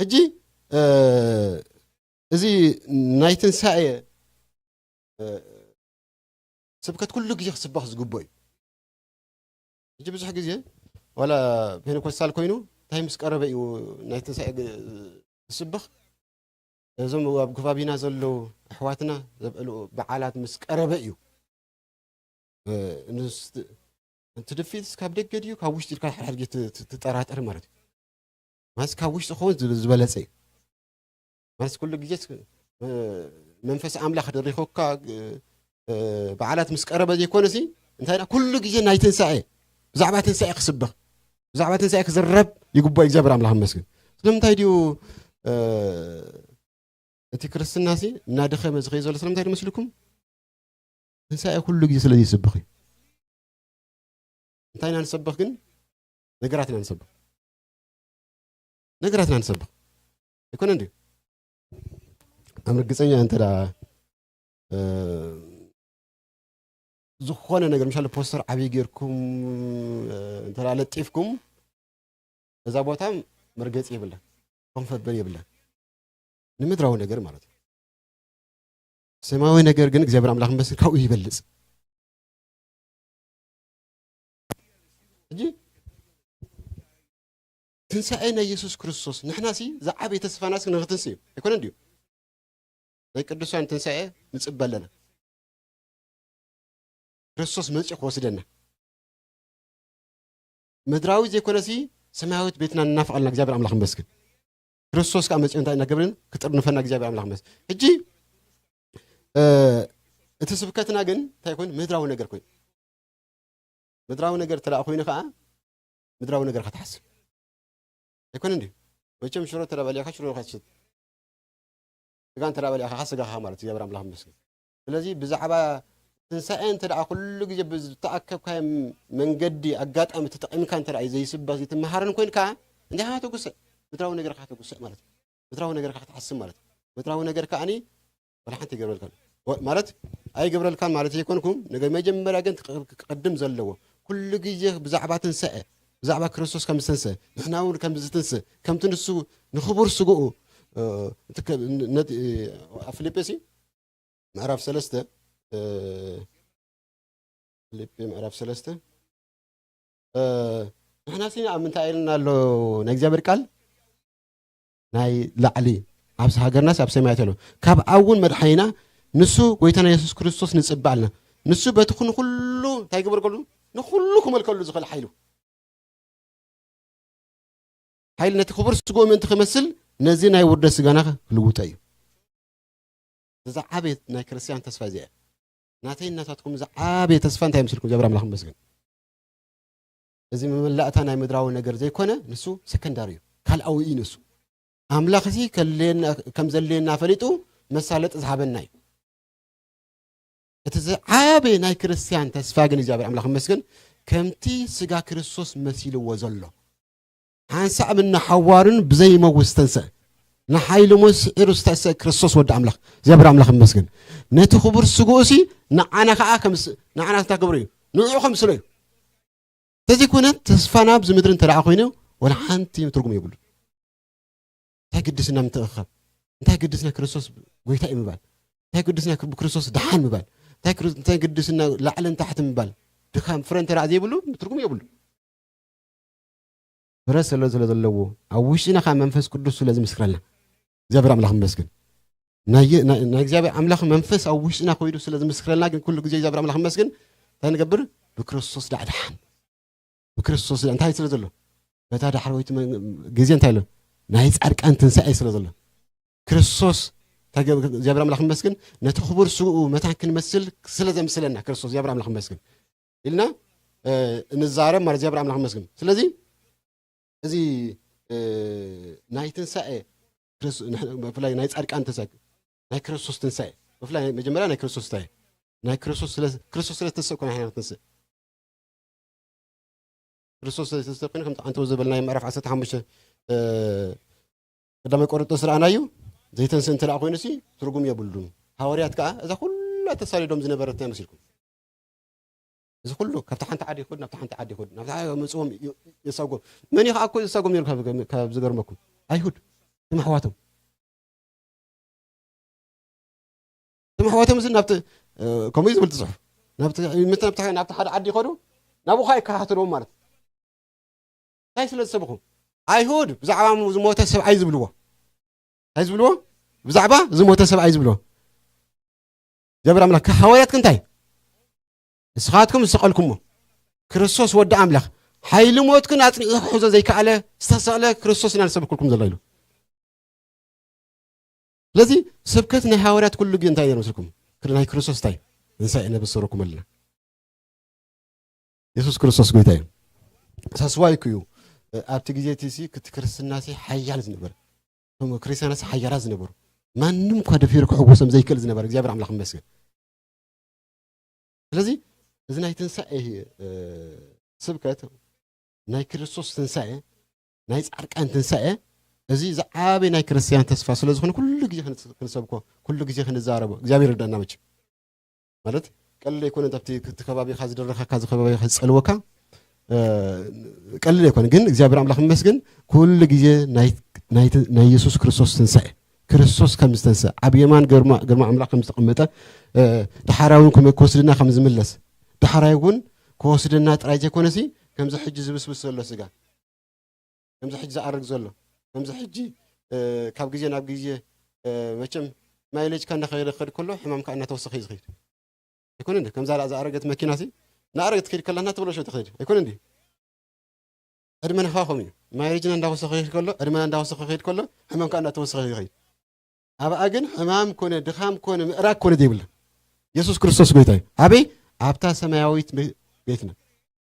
ሕጂ፣ እ፣ እዚ ናይ ትንሳኤ፣ እ፣ ስብከት ኩሉ ግዜ ክስበኽ ዝግብኦ እዩ። ሕጂ ብዙሕ ግዜ ዋላ ፔንኮስታል ኮይኑ እንታይ ምስ ቀረበ እዩ ናይ ትንሳኤ ግ-፣ ዝስበኽ? እዞም ኣብ ከባቢና ዘለዉ ኣሕዋትና ዘብዕሉ በዓላት ምስ ቀረበ እዩ። እ፣ ንስ-፣ እቲ ድፊትስ ካብ ደገ ድዩ ካብ ውሽጢ ኢልካ ሓድሓድ ግዜ ት-፣ ት-፣ ትጠራጠር ማለት እዩ። ማለት ካብ ውሽጢ ክኸውን ዝብ-፣ ዝበለጸ እዩ። ማለት ኩሉ ግዜ እ፣ መንፈስ ኣምላኽ ደሪኹካ እ፣ እ፣ በዓላት ምስ ቀረበ ዘይኮነሲ እንታይ ደኣ ኩሉ ግዜ ናይ ትንሳኤ፣ ብዛዕባ ትንሳኤ ክስበኽ፣ ብዛዕባ ትንሳኤ ክዝረብ ይግብኦ። እግዚኣብሔር ኣምላኽ ይመስገን። ስለምንታይ ድዩ እ፣ እቲ ክርስትናሲ እናደኸመ ዝኸይ ዘሎ ስለምንታይ ድመስልኩም? ትንሳኤ ኩሉ ግዜ ስለ ዘይስበኽ እዩ። እንታይ ኢና ንሰብኽ ግን? ነገራት ኢና ንሰብኽ። ነገራት ኢና ንሰብኽ። ኣይኮነን ድዩ? ኣብ ርግጸኛ እንተ ደኣ፣ እ፣ ዝኾነ ነገር፣ ምሳሌ ፖስተር ዓብዪ ጌርኩም፣ እ፣ እንተ ደኣ ለጢፍኩም፣ እዛ ቦታ መርገጺ የብላን፣ ኮንፈበን የብላን። ንምድራዊ ነገር ማለት እዩ። ሰማያዊ ነገር ግን እግዚኣብሔር ኣምላኽ ይመስገን ካብኡ ይበልጽ። ሕጂ ትንሳኤ ናይ የሱስ ክርስቶስ ንሕናሲ ዝዓበየ ተስፋናሲ ንኽትንስእ እዩ። ኣይኮነን ድዩ? ናይ ቅዱሳን ትንሳኤ ንጽበ ኣለና። ክርስቶስ መጺኡ ክወስደና። ምድራዊ ዘይኮነሲ ሰማያዊት ቤትና ንናፍቕ ኣለና። እግዚኣብሔር ኣምላኽ ይመስገን። ክርስቶስ ከኣ መጺኡ እንታይ እናገብርን ክጥርንፈና እግዚኣብሔር ኣምላኽ ይመስገን። ሕጂ፣ እ፣ እቲ ስብከትና ግን እንታይ ኮይኑ? ምድራዊ ነገር ኮይኑ። ምድራዊ ነገር እንተ ደኣ ኮይኑ ከኣ ምድራዊ ነገር ኢኻ ትሓስብ። ኣይኮነን ድዩ? መቸም ሽሮ እንተ ደኣ በሊዕካ ሽሮ ኢኻ ትስተ። ስጋ እንተ ደኣ በሊዕካ ስጋኻ ማለት እዩ። እግዚኣብሔር ኣምላኽ ይመስገን። ስለዚ ብዛዕባ ትንሳኤ እንተ ደኣ ኩሉ ግዜ ብዝተኣከብካዮ መንገዲ ኣጋጣሚ ተጠቒምካ እንተ ደኣ ዘይስበኽ ዘይትመሃርን ኮይንካ እንታይ ኢኻ ተጉስዕ? ምድራዊ ነገር ኢኻ ተጉስዕ ማለት እዩ። ምድራዊ ነገር ኢኻ ክትሓስብ ማለት እዩ። ምድራዊ ነገር ከኣኒ ወላ ሓንቲ ኣይገብረልካን። ወ-፣ ማለት ኣይገብረልካን ማለት ዘይኮንኩም፣ ነገር መጀመርያ ግን ክቕ-፣ ክቕድም ዘለዎ። ኩሉ ግዜ ብዛዕባ ትንሳኤ፣ ብዛዕባ ክርስቶስ ከም ዝተንስአ፣ ንሕና እውን ከም ዝትንስእ፣ ከምቲ ንሱ ንኽቡር ስግኡ፣ እ፣ እቲ ከ-፣ ን-፣ ነት-፣ እ፣ ኣብ ፊልጵስዩስ ምዕራፍ ሰለስተ፣ እ፣ ፊልጲ ምዕራፍ ሰለስተ፣ እ፣ ንሕና ሲና ኣብ ምንታይ ኢልና ኣሎ ናይ እግዚኣብሔር ቃል? ናይ ላዕሊ ኣብ ሃገርናስ ኣብ ሰማያት ኣሎ። ካብ ኣብ እውን መድሓኒና ንሱ ጎይታና የሱስ ክርስቶስ ንጽበ ኣለና። ንሱ በቲ ንኹሉ እንታይ ግበርገሉ? ንኹሉ ክመልከሉ ዝኽእል ሓይሉ። ሓይሊ ነቲ ክቡር ስግኡ ምእንቲ ክመስል ነዚ ናይ ውርደት ስጋና ክልውጦ እዩ። እዚ ዓበየት ናይ ክርስትያን ተስፋ እዚኣ እያ። ናተይ ናታትኩም እዚ ዓበየ ተስፋ እንታይ ይመስልኩም? እግዚኣብሔር ኣምላኽ ይመስገን። እዚ መመላእታ ናይ ምድራዊ ነገር ዘይኮነ ንሱ ሰከንዳሪ እዩ። ካልኣዊ እዩ ንሱ። ኣምላኽ እዚ ከለየና-፣ ከም ዘድልየና ፈሊጡ መሳለጢ ዝሃበና እዩ። እቲ ዝዓበየ ናይ ክርስትያን ተስፋ ግን እግዚኣብሔር ኣምላኽ ይመስገን ከምቲ ስጋ ክርስቶስ መሲልዎ ዘሎ ሓንሳእ ምና ሓዋሩን ብዘይመውት ዝተንስአ ንሓይሊ ሞት ስዒሩ ዝተንስአ ክርስቶስ ወዲ ኣምላኽ እግዚኣብሔር ኣምላኽ ይመስገን። ነቲ ክቡር ስግኡ ሲ ንዓና ከኣ ከም ስ-፣ ንዓና እንታይ ክገብሮ እዩ? ንዕኡ ከምስሎ እዩ። ተዘይኮነ ተስፋና ኣብዚ ምድሪ እንተ ደኣ ኮይኑ ወላ ሓንቲ ትርጉም የብሉ። እንታይ ግድስና ምትእኽኻብ? እንታይ ግድስና ክርስቶስ ጎይታ እዩ ምባል? እንታይ ግድስና ብክርስቶስ ደሓን ምባል? እንታይ ክር-፣ እንታይ ግድስና ላዕልን ታሕቲ ምባል? ድኻም ፍረ እንተ ደኣ ዘይብሉ ትርጉም የብሉ። ፍረ ስለ፣ ስለ ዘለዎ ኣብ ውሽጥና ከኣ መንፈስ ቅዱስ ስለ ዝምስክረልና እግዚኣብሔር ኣምላኽ ይመስገን። ናይ፣ ናይ፣ ናይ እግዚኣብሔር ኣምላኽ መንፈስ ኣብ ውሽጥና ኮይዱ ስለ ዝምስክረልና ግን ኩሉ ግዜ እግዚኣብሔር ኣምላኽ ይመስገን እንታይ ንገብር? ብክርስቶስ ደኣ ደሓን። ብክርስቶስ ደኣ እንታይ ስለ ዘሎ? በታ ዳሕረወይቲ መን-፣ ግዜ እንታይ ኣሎ? ናይ ጻድቃን ትንሳኤ ስለ ዘሎ። ክርስቶስ እንታይ ገብ-፣ እግዚኣብሔር ኣምላኽ ይመስገን ነቲ ክቡር ስግኡ መታን ክንመስል ስለ ዘምስለና ክርስቶስ እግዚኣብሔር ኣምላኽ ይመስገን። ኢልና፣ እ፣ እንዛረብ ማለት እግዚኣብሔር ኣምላኽ ይመስገን። ስለዚ እዚ፣ እ፣ ናይ ትንሳኤ ክርስ-፣ ንሕ-፣ ብፍላይ ናይ ጻድቃን ትንሳኤ፣ ናይ ክርስቶስ ትንሳኤ፣ ብፍላይ መጀመርያ ናይ ክርስቶስ ትንሳኤ፣ ናይ ክርስቶስ ስለ ክርስቶስ ስለ ዝተሰብኮ ንሕና ክንስእ። ክርስቶስ ስለ ዝተሰብኮ፣ ከምቲ ኣንተ ዝበልናዮ ምዕራፍ ዓሰርተ ሓሙሽተ፣ እ፣ ቀዳማይ ቆሮንቶስ ረኣናዩ። ዘይተንስእ እንተ ደኣ ኮይኑሲ ትርጉም የብሉን። ሃዋርያት ከኣ እዛ ኩላ ተሳዲዶም ዝነበረት እንታይ መሲልኩም? እዚ ኩሉ ካብታ ሓንቲ ዓዲ ይኹድ ናብታ ሓንቲ ዓዲ ይኹድ ናብታ መጽዎም ዩ-፣ የሳጎም። መን እዩ ከኣ እኮ ዘሳጎም ነይሩ ካብ፣ ካብ ዝገርመኩም? ኣይሁድ። ትም ኣሕዋቶም። ትም ኣሕዋቶም እዚ ናብቲ፣ እ፣ ከምኡ እዩ ዝብል እቲ ጽሑፍ። ናብቲ፣ ናብቲ፣ ናብቲ ሓደ ዓዲ ይኸዱ፣ ናብኡ ከኣ ይከታተልዎም ማለት እዩ። እንታይ ስለ ዝሰብኹ? ኣይሁድ ብዛዕባ ዝሞተ ሰብኣይ ዝብልዎ። እንታይ ዝብልዎ? ብዛዕባ ዝሞተ ሰብኣይ ዝብልዎ። እግዚኣብሔር ኣምላኽ፣ ሃዋርያት እንታይ? ንስኻትኩም ዝሰቐልኩሞ ክርስቶስ ወዲ ኣምላኽ፣ ሓይሊ ሞት ግን ኣጽኒዑ ክሕዞ ዘይከኣለ ዝተሰቕለ ክርስቶስ ኢና ንሰብከልኩም ዘሎ ኢሉ። ስለዚ ስብከት ናይ ሃዋርያት ኩሉ ግዜ እንታይ ነይሩ መስልኩም? ክር-፣ ናይ ክርስቶስ እንታይ? ትንሳኤ ነበሰረኩም ኣለና። የሱስ ክርስቶስ ጎይታ እዩ። ሳስዋይ እኮ እዩ። ኣብቲ ግዜ እቲ ሲ-፣ እቲ ክርስትናሲ ሓያል ዝነበረ። እቶም ክርስትያናት ሓያላት ዝነበሩ። ማንም እኳ ደፊሩ ክሕጎሶም ዘይክእል ዝነበረ። እግዚኣብሔር ኣምላኽ ይመስገን። ስለዚ እዚ ናይ ትንሳኤ፣ እ፣ ስብከት፣ ናይ ክርስቶስ ትንሳኤ፣ ናይ ጻድቃን ትንሳኤ፣ እዚ ዝዓበየ ናይ ክርስትያን ተስፋ ስለ ዝኾነ ኩሉ ግዜ ክንስ-፣ ክንሰብኮ፣ ኩሉ ግዜ ክንዛረቦ፣ እግዚኣብሔር ይርዳና መቸም። ማለት ቀልል ኣይኮነን። ኣብቲ፣ እቲ ከባቢኻ ዝደረኸካ፣ እዚ ከባቢኻ ዝጸልወካ፣ እ፣ ቀልል ኣይኮነን። ግን እግዚኣብሔር ኣምላኽ ይመስገን፣ ኩሉ ግዜ ናይ፣ ናይ፣ ናይ የሱስ ክርስቶስ ትንሳኤ፣ ክርስቶስ ከም ዝተንስእ፣ ኣብ የማን ግርማ፣ ግርማ ኣምላኽ ከም ዝተቐመጠ፣ እ፣ ዳሕራይ እውን ክም-፣ ክወስድና ከም ዝምለስ፣ ዳሕራይ እውን ክወስደና ጥራይ ዘይኮነሲ፣ ከምዚ ሕጂ ዝብስብስ ዘሎ ስጋ፣ ከምዚ ሕጂ ዝኣርግ ዘሎ፣ ከምዚ ሕጂ፣ እ፣ ካብ ግዜ ናብ ግዜ፣ እ፣ መቸም ማይሌጅካ እናኸየደ ክኸድ ከሎ፣ ሕማምካ እናተወሰኸ እዩ ዝኸይድ። ኣይኮነ እንዴ? ከምዛ ደኣ ዝኣረገት መኪና ሲ፣ እናኣረገት ትኸይድ ከላ እናተበለሸ ትኸይድ። ኣይኮነ እንዴ? ዕድመና ከኣ ከምኡ እዩ። ማይሌጅና እንዳወሰኸ ይኸይድ ከሎ፣ ዕድመና እንዳወሰኸ ይኸይድ ከሎ፣ ሕማምካ እናተወሰኸ ይኸይድ። ኣብኣ ግን ሕማም ኮነ፣ ድኻም ኮነ፣ ምእራግ ኮነ ዘይብላ። የሱስ ክርስቶስ ጎይታ እዩ። ኣበይ? ኣብታ ሰማያዊት ቤ-፣ ቤትና።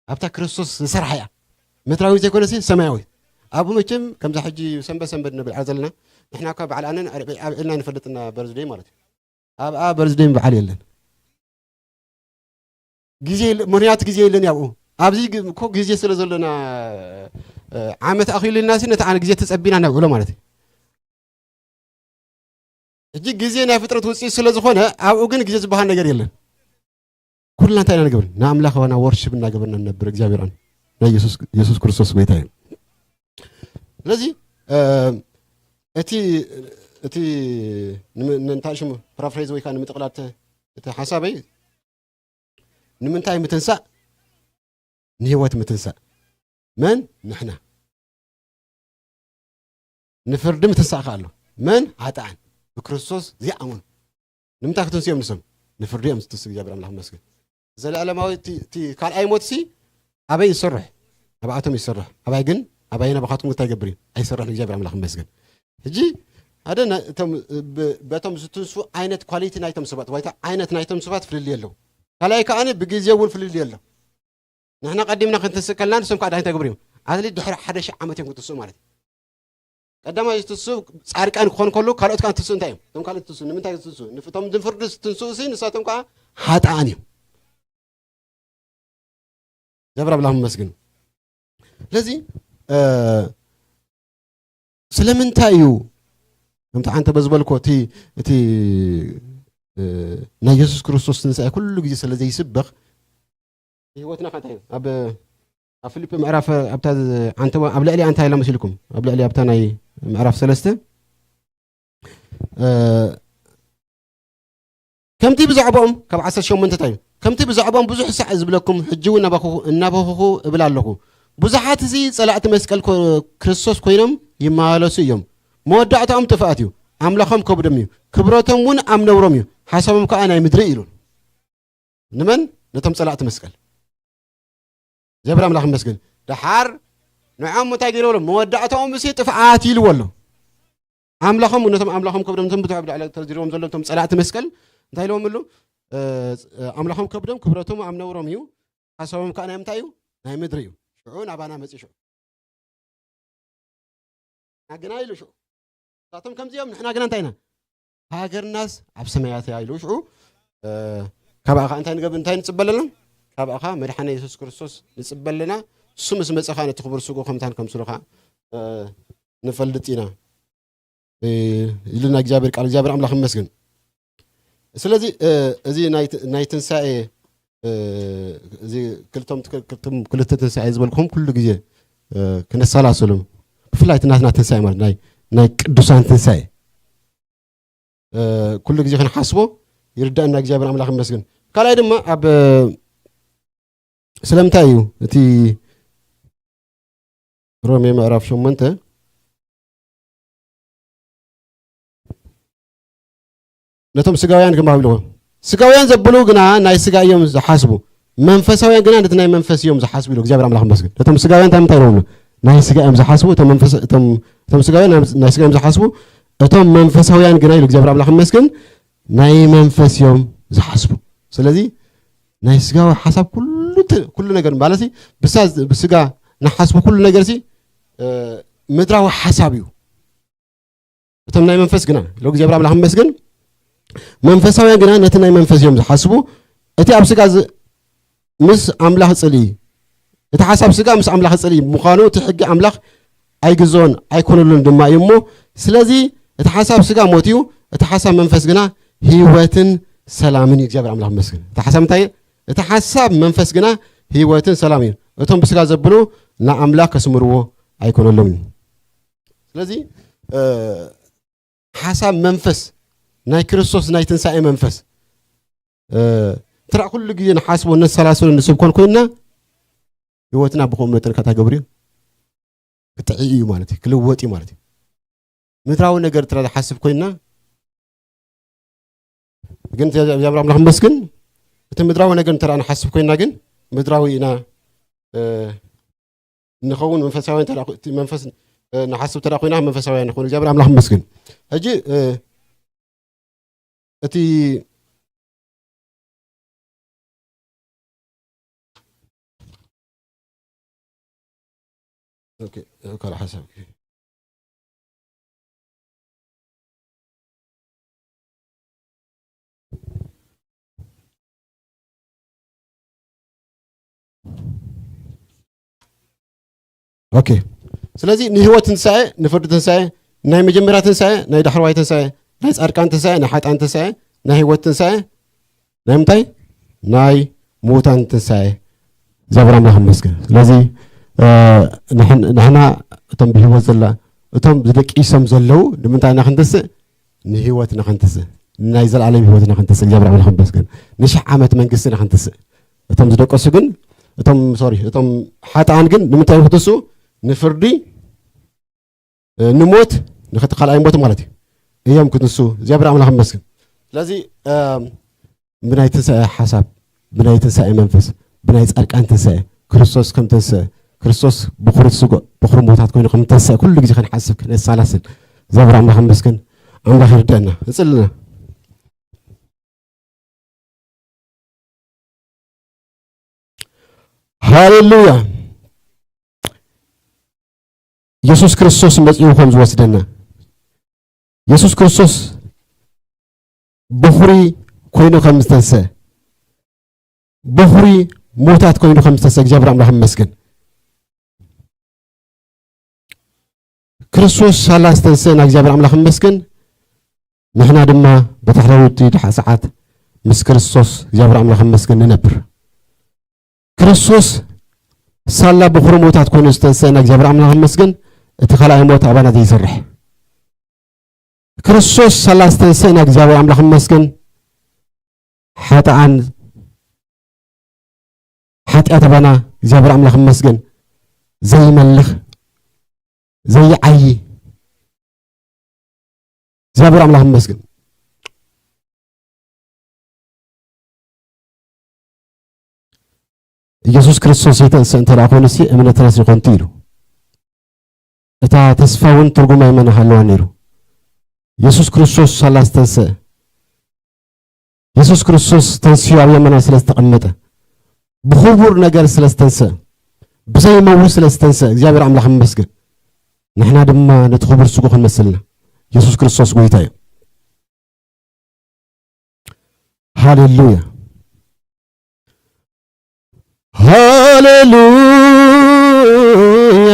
ኣብታ ክርስቶስ ዝሰርሓ እያ። ምድራዊት ዘይኮነሲ ሰማያዊት። ኣብኡ መቸም ከምዛ ሕጂ ሰንበት ሰንበት ነብል ዘለና። ንሕና እኳ በዓል ኣነን ኣብ፣ ኣብ ኢልና ንፈልጥና በርዝደይ ማለት እዩ። ኣብኣ በርዝደይ በዓል የለን። ግዜ የለ-፣ ምኽንያቱ ግዜ የለን ኣብኡ። ኣብዚ ግ-፣ እኮ ግዜ ስለ ዘለና፣ እ፣ ዓመት ኣኺሉ ኢልና ሲ ነቲ ዓነ-፣ ግዜ ተጸቢና ነብዕሎ ማለት እዩ። ሕጂ ግዜ ናይ ፍጥረት ውጽኢት ስለ ዝኾነ ኣብኡ ግን ግዜ ዝበሃል ነገር የለን። ኩልና እንታይ ኢና ንገብር? ንኣምላኽ ዋና ወርሽፕ እናገበርና ንነብር እግዚኣብሔር ኣነ። ናይ የሱስ፣ የሱስ ክርስቶስ ጎይታ እዩ። ስለዚ፣ እ፣ እቲ፣ እቲ ንም-፣ ን-፣ እንታይ ሽሙ ፓራፍሬዝ ወይ ከዓ ንምጥቕላል ተ-፣ እቲ ሓሳበይ ንምንታይ ምትንሳእ? ንህይወት ምትንሳእ። መን? ንሕና። ንፍርዲ ምትንሳእ ከኣ ኣሎ። መን? ኃጥኣን። ብክርስቶስ ዘይኣመኑ። ንምንታይ ክትንስኦም ንሶም? ንፍርዲ እዮም ዝትንስኡ፣ እግዚኣብሔር ኣምላኽ ይመስገን። ዘለዓለማዊ እቲ፣ እቲ ካልኣይ ሞት ሲ ኣበይ ይሰርሕ? ኣብኣቶም ይሰርሕ። ኣባይ ግን፣ ኣባይን ኣባኻትኩም እንታይ ይገብር እዩ? ኣይሰርሕን፣ እግዚኣብሔር ኣምላኽ ይመስገን። ሕጂ ሓደ ናይ፣ እቶም ብ-፣ በቶም ዝትንስኡ ዓይነት ኳሊቲ ናይቶም ሰባት፣ ወይ ዓይነት ናይቶም ሰባት ፍልልይ ኣለዉ። ካልኣይ ከኣ ብግዜ እውን ፍልልይ ኣሎ። ንሕና ቀዲምና ክንትንስእ ከለና ንሶም ከኣ እንታይ ክገብሩ እዮም? ኣትሊት ድሕሪ ሓደ ሺሕ ዓመት እዮም ክትንስኡ ማለት እዩ። ቀዳማይ ዝትንስኡ ጻድቃን ክኾኑ ከለዉ ካልኦት ከኣ እንትንስኡ እንታይ እዮም? እቶም ካልኦት ዝትንስኡ ንምንታይ ዝትንስኡ? ንፍ-፣ እቶም ንፍርዲ ዝትንስኡ ሲ ንሳቶም ከኣ ኃጥኣን እዮም። እግዚኣብሔር ኣምላኽ ይመስገን። ስለዚ፣ እ፣ ስለምንታይ እዩ ከምቲ ሓንቲ በዝበልኮ እቲ፣ እቲ፣ እ፣ ናይ የሱስ ክርስቶስ ትንሳኤ ኩሉ ግዜ ስለ ዘይስበኽ ህይወትና ከ እንታይ እዩ? ኣብ፣ ኣብ ፊልጲ ምዕራፍ ኣብታ ዓንተዋ ኣብ ልዕሊኣ እንታይ ኢላ መሲልኩም? ኣብ ልዕሊ ኣብታ ናይ ምዕራፍ ሰለስተ፣ እ፣ ከምቲ ብዛዕባኦም፣ ካብ ዓሰርተ ሸሞንተ እንታይ እዩ? ከምቲ ብዛዕባኦም ብዙሕ ሳዕ ዝብለኩም፣ ሕጂ እውን እናበኹ-፣ እናበኹኹ እብል ኣለኹ። ብዙሓት እዚ ጸላእቲ መስቀል ኮ-፣ ክርስቶስ ኮይኖም ይመላለሱ እዮም። መወዳእታኦም ጥፍኣት እዩ። ኣምላኾም ከብዶም እዩ። ክብረቶም እውን ኣብ ነውሮም እዩ። ሓሳቦም ከኣ ናይ ምድሪ እዩ ኢሉ። ንመን? ነቶም ጸላእቲ መስቀል። እግዚኣብሔር ኣምላኽ ይመስገን። ደሓር ንዖም እንታይ ገይርዎ ኣሎ? መወዳእታኦም እሲ ጥፍኣት ኢልዎ ኣሎ። ኣምላኾም፣ ነቶም ኣምላኾም ከብዶም፣ ነቶም ብዙሕ ኣብ ላዕሊ ተዘርዚሮም ዘለዉ ነቶም ጸላእቲ መስቀል እንታይ ኢልዎም ኣሎ? እ፣ ኣምላኾም ከብዶም፣ ክብረቶም ኣብ ነውሮም እዩ። ሓሳቦም ከኣ ናይ ምንታይ እዩ? ናይ ምድሪ እዩ። ሽዑ ናባና መጺ ሽዑ። ንሕና ግና ኢሉ ሽዑ። ንሳቶም ከምዚኦም ንሕና ግና እንታይ ኢና? ሃገርናስ ኣብ ሰማያት እያ ኢሉ ሽዑ፣ እ፣ ካባኻ እንታይ ንገብ እንታይ ንጽበለና? ካባኻ መድሓነ የሱስ ክርስቶስ ንጽበለና። እሱ ምስ መጸኻ ነቲ ክቡር ስጉ ከምታን ከምስሉኻ ንፈልጥ ኢና ኢልና እግዚኣብሔር ቃል እግዚኣብሔር ኣምላኽ ይመስገን። ስለዚ እዚ ናይ ትንሳኤ እዚ ክልተ ትንሳኤ ዝበልኩም ኩሉ ግዜ ክነሰላስሎም፣ ብፍላይ ናትና ትንሳኤ ማለት ናይ ቅዱሳን ትንሳኤ ኩሉ ግዜ ክንሓስቦ ይርዳእና እግዚኣብሔር ኣምላኽ ይመስገን። ካልኣይ ድማ ኣብ ስለምንታይ እዩ እቲ ሮሜ ምዕራፍ ሸሞንተ ነቶም ስጋውያን ግማ ይብልዎ፣ ስጋውያን ዘብሉ ግና ናይ ስጋ እዮም ዝሓስቡ፣ መንፈሳውያን ግና ነቲ ናይ መንፈስ እዮም ዝሓስቡ ኢሉ እግዚኣብሔር ኣምላኽ ይመስገን። ነቶም ስጋውያን እንታይ ምንታይ ይብሉ? ናይ ስጋ እዮም ዝሓስቡ። እቶም ስጋውያን ናይ ስጋ እዮም ዝሓስቡ፣ እቶም መንፈሳውያን ግና ኢሉ እግዚኣብሔር ኣምላኽ ይመስገን ናይ መንፈስ እዮም ዝሓስቡ። ስለዚ ናይ ስጋዊ ሓሳብ ኩሉ ነገር ማለት ብስጋ ንሓስቡ ኩሉ ነገር ምድራዊ ሓሳብ እዩ። እቶም ናይ መንፈስ ግና ኢሎ እግዚኣብሔር ኣምላኽ መስግን መንፈሳውያን ግና ነቲ ናይ መንፈስ እዮም ዝሓስቡ። እቲ ኣብ ስጋ ምስ ኣምላኽ ጽልኢ እቲ ሓሳብ ስጋ ምስ ኣምላኽ ጽልኢ ምዃኑ እቲ ሕጊ ኣምላኽ ኣይግዞን ኣይኮነሉን ድማ እዩ እሞ፣ ስለዚ እቲ ሓሳብ ስጋ ሞት እዩ፣ እቲ ሓሳብ መንፈስ ግና ህይወትን ሰላምን እዩ። እግዚኣብሔር ኣምላኽ መስግን። እቲ ሓሳብ እንታይ? እቲ ሓሳብ መንፈስ ግና ህይወትን ሰላም እዩ። እቶም ብስጋ ዘብሉ ንኣምላኽ ከስምርዎ ኣይኮነሎም እዩ። ስለዚ ሓሳብ መንፈስ ናይ ክርስቶስ ናይ ትንሳኤ መንፈስ እንተ ኩሉ ግዜ ንሓስቦ ነሰላስሎ ንስብኮን ኮይንና ህይወትና ብኸምኡ መጠን ከታ ገብር እዩ ክጥዒ እዩ ማለት እዩ፣ ክልወጥ እዩ ማለት እዩ። ምድራዊ ነገር እንተ ዝሓስብ ኮይንና ግን እግዚኣብሔር ኣምላኽ መስግን እቲ ምድራዊ ነገር እንተ ንሓስብ ኮይንና ግን ምድራዊ ኢና ንኸውን መንፈሳውያን ተዳ መንፈስ ንሓስብ ተዳ ኮይና መንፈሳውያን ንኸውን እግዚኣብሔር ኣምላኽ መስግን። ሕጂ እቲ ካልእ ሓሳብ ኦኬ። ስለዚ ንህይወት ትንሳኤ፣ ንፍርዲ ትንሳኤ፣ ናይ መጀመርያ ትንሳኤ፣ ናይ ዳሕረዋይ ትንሳኤ፣ ናይ ጻድቃን ትንሳኤ፣ ናይ ሓጣን ትንሳኤ፣ ናይ ህይወት ትንሳኤ፣ ናይ ምንታይ? ናይ ምዉታን ትንሳኤ። እግዚኣብሔር ኣምላኽ ይመስገን። ስለዚ ንሕና እቶም ብህይወት ዘላ እቶም ዝደቂሶም ዘለዉ ንምንታይ ኢና ክንትስእ? ንህይወትና ክንትስእ፣ ናይ ዘለኣለም ህይወትና ክንትስእ እግዚኣብሔር ኣምላኽ ይመስገን። ንሽሕ ዓመት መንግስትና ክንትስእ። እቶም ዝደቀሱ ግን እቶም ሶሪ እቶም ሓጥኣን ግን ንምንታይ እዮም ክትስኡ? ንፍርዲ ንሞት ንክቲ ካልኣይ ሞት ማለት እዩ እዮም ክትንሱ እግዚኣብሔር ኣምላኽ ይመስገን። ስለዚ ብናይ ትንሳኤ ሓሳብ ብናይ ትንሳኤ መንፈስ ብናይ ጻድቃን ትንሳኤ ክርስቶስ ከም ተንስአ ክርስቶስ ብኩርት ስጉእ ብኩር ሞታት ኮይኑ ከም ተንስአ ኩሉ ግዜ ክንሓስብ ክነሳላስል እግዚኣብሔር ኣምላኽ ይመስገን። ኣምላኽ ይርደአና። ንጽልና። ሃሌሉያ። የሱስ ክርስቶስ መጺኡ ከም ዝወስደና የሱስ ክርስቶስ ብኹሪ ኮይኑ ከም ዝተንሰ ብኹሪ ሙታት ኮይኑ ከም ዝተንሰ እግዚኣብሔር ኣምላኽ ይመስገን። ክርስቶስ ሳላ ዝተንሰ ና እግዚኣብሔር ኣምላኽ ይመስገን። ንሕና ድማ በታሕታዊቲ ድሓ ሰዓት ምስ ክርስቶስ እግዚኣብሔር ኣምላኽ ይመስገን ንነብር። ክርስቶስ ሳላ ብኹሪ ሙታት ኮይኑ ዝተንሰ ና እግዚኣብሔር ኣምላኽ ይመስገን። እቲ ካልኣይ ሞት ኣባና ዘይሰርሕ ክርስቶስ ሳላ ዝተንሰ ና እግዚኣብሔር ኣምላኽ ይመስገን። ሓጥኣን ሓጢኣት ኣባና እግዚኣብሔር ኣምላኽ ይመስገን። ዘይመልኽ ዘይዓዪ እግዚኣብሔር ኣምላኽ ይመስገን። ኢየሱስ ክርስቶስ ዘይተንስእ እንተ ደኣ ኮይኑ ሲ እምነትናስ ይኾንቱ ኢሉ። እታ ተስፋ እውን ትርጉም ኣይመን ሃለዋ ነይሩ። ኢየሱስ ክርስቶስ ሳላ ዝተንስአ ኢየሱስ ክርስቶስ ተንስኡ ኣብ የመና ስለ ዝተቐመጠ ብኽቡር ነገር ስለ ዝተንስአ ብዘይመውት ስለ ዝተንስአ እግዚኣብሔር ኣምላኽ ይመስገን። ንሕና ድማ ነቲ ክቡር ስጉ ክንመስልና ኢየሱስ ክርስቶስ ጎይታ እዩ። ሃሌሉያ። ሃሌሉያ።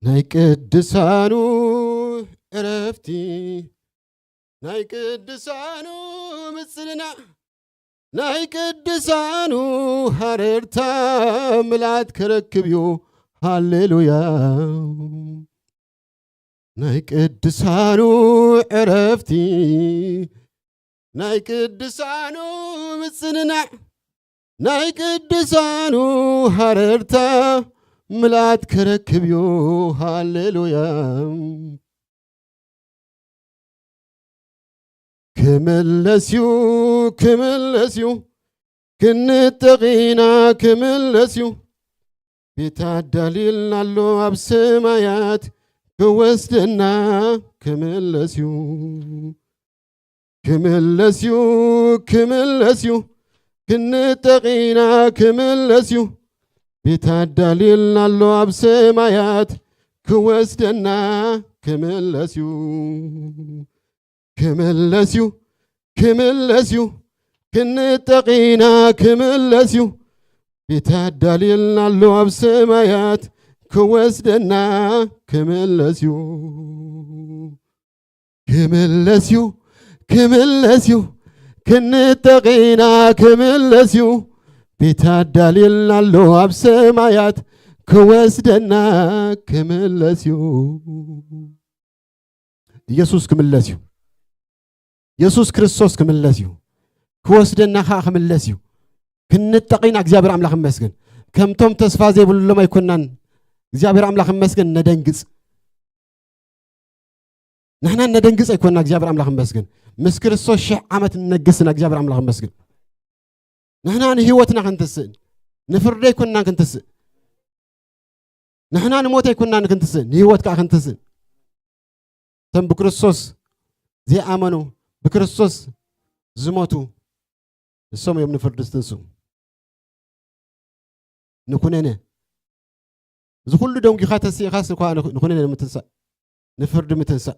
ናይ ቅዱሳኑ ዕረፍቲ፣ ናይ ቅዱሳኑ ምጽንናዕ፣ ናይ ቅዱሳኑ ሃረርታ ምልኣት ክረክብ እዩ። ሃሌሉያ። ናይ ቅዱሳኑ ዕረፍቲ፣ ናይ ቅዱሳኑ ምጽንናዕ፣ ናይ ቅዱሳኑ ሃረርታ ምልኣት ክረክብ እዩ። ሃሌሉያ። ክምለስ እዩ፣ ክምለስ እዩ፣ ክንጠቕ ኢና፣ ክምለስ እዩ። ቤት ኣዳልዩልና ኣሎ ኣብ ሰማያት ክወስደና፣ ክምለስ እዩ። ክምለስ እዩ፣ ክምለስ እዩ፣ ክንጠቕ ኢና፣ ክምለስ እዩ። ቤት ኣዳልዩልና ኣሎ ኣብ ሰማያት ክወስደና፣ ክምለስ እዩ። ክምለስ እዩ፣ ክምለስ እዩ፣ ክንጠቕ ኢና፣ ክምለስ እዩ። ቤት ኣዳልዩልና ኣሎ ኣብ ሰማያት ክወስደና፣ ክምለስ እዩ። ክምለስ እዩ፣ ክምለስ እዩ፣ ክንጠቕ ኢና፣ ክምለስ እዩ። ቤት ኣዳልዩልና ኣሎ ኣብ ሰማያት ክወስደና፣ ክምለስ እዩ። ኢየሱስ ክምለስ እዩ። ኢየሱስ ክርስቶስ ክምለስ እዩ። ክወስደና ኸዓ ክምለስ እዩ። ክንጠቕ ኢና፣ እግዚኣብሔር ኣምላኽ ይመስገን። ከምቶም ተስፋ ዘይብሎም ኣይኮናን፣ እግዚኣብሔር ኣምላኽ ይመስገን፣ ነደንግጽ። ንሕና ነደንግጽ ኣይኮና፣ እግዚኣብሔር ኣምላኽ ይመስገን። ምስ ክርስቶስ ሽሕ ዓመት ንነግስ ኢና፣ እግዚኣብሔር ኣምላኽ ይመስገን። ንሕና ንህይወትና ክንትስእ፣ ንፍርዲ ኣይኮናን ክንትስእ። ንሕና ንሞት ኣይኮናን ክንትስእ፣ ንህይወት ከኣ ክንትስእ። እቶም ብክርስቶስ ዘይኣመኑ፣ ብክርስቶስ ዝሞቱ፣ ንሶም እዮም ንፍርዲ ዝትንስኡ። ንኩነነ። እዚ ኩሉ ደንጒኻ ተሲእኻስ እኳ ንኹ-፣ ንኹነነ ንምትንሳእ፣ ንፍርዲ ምትንሳእ።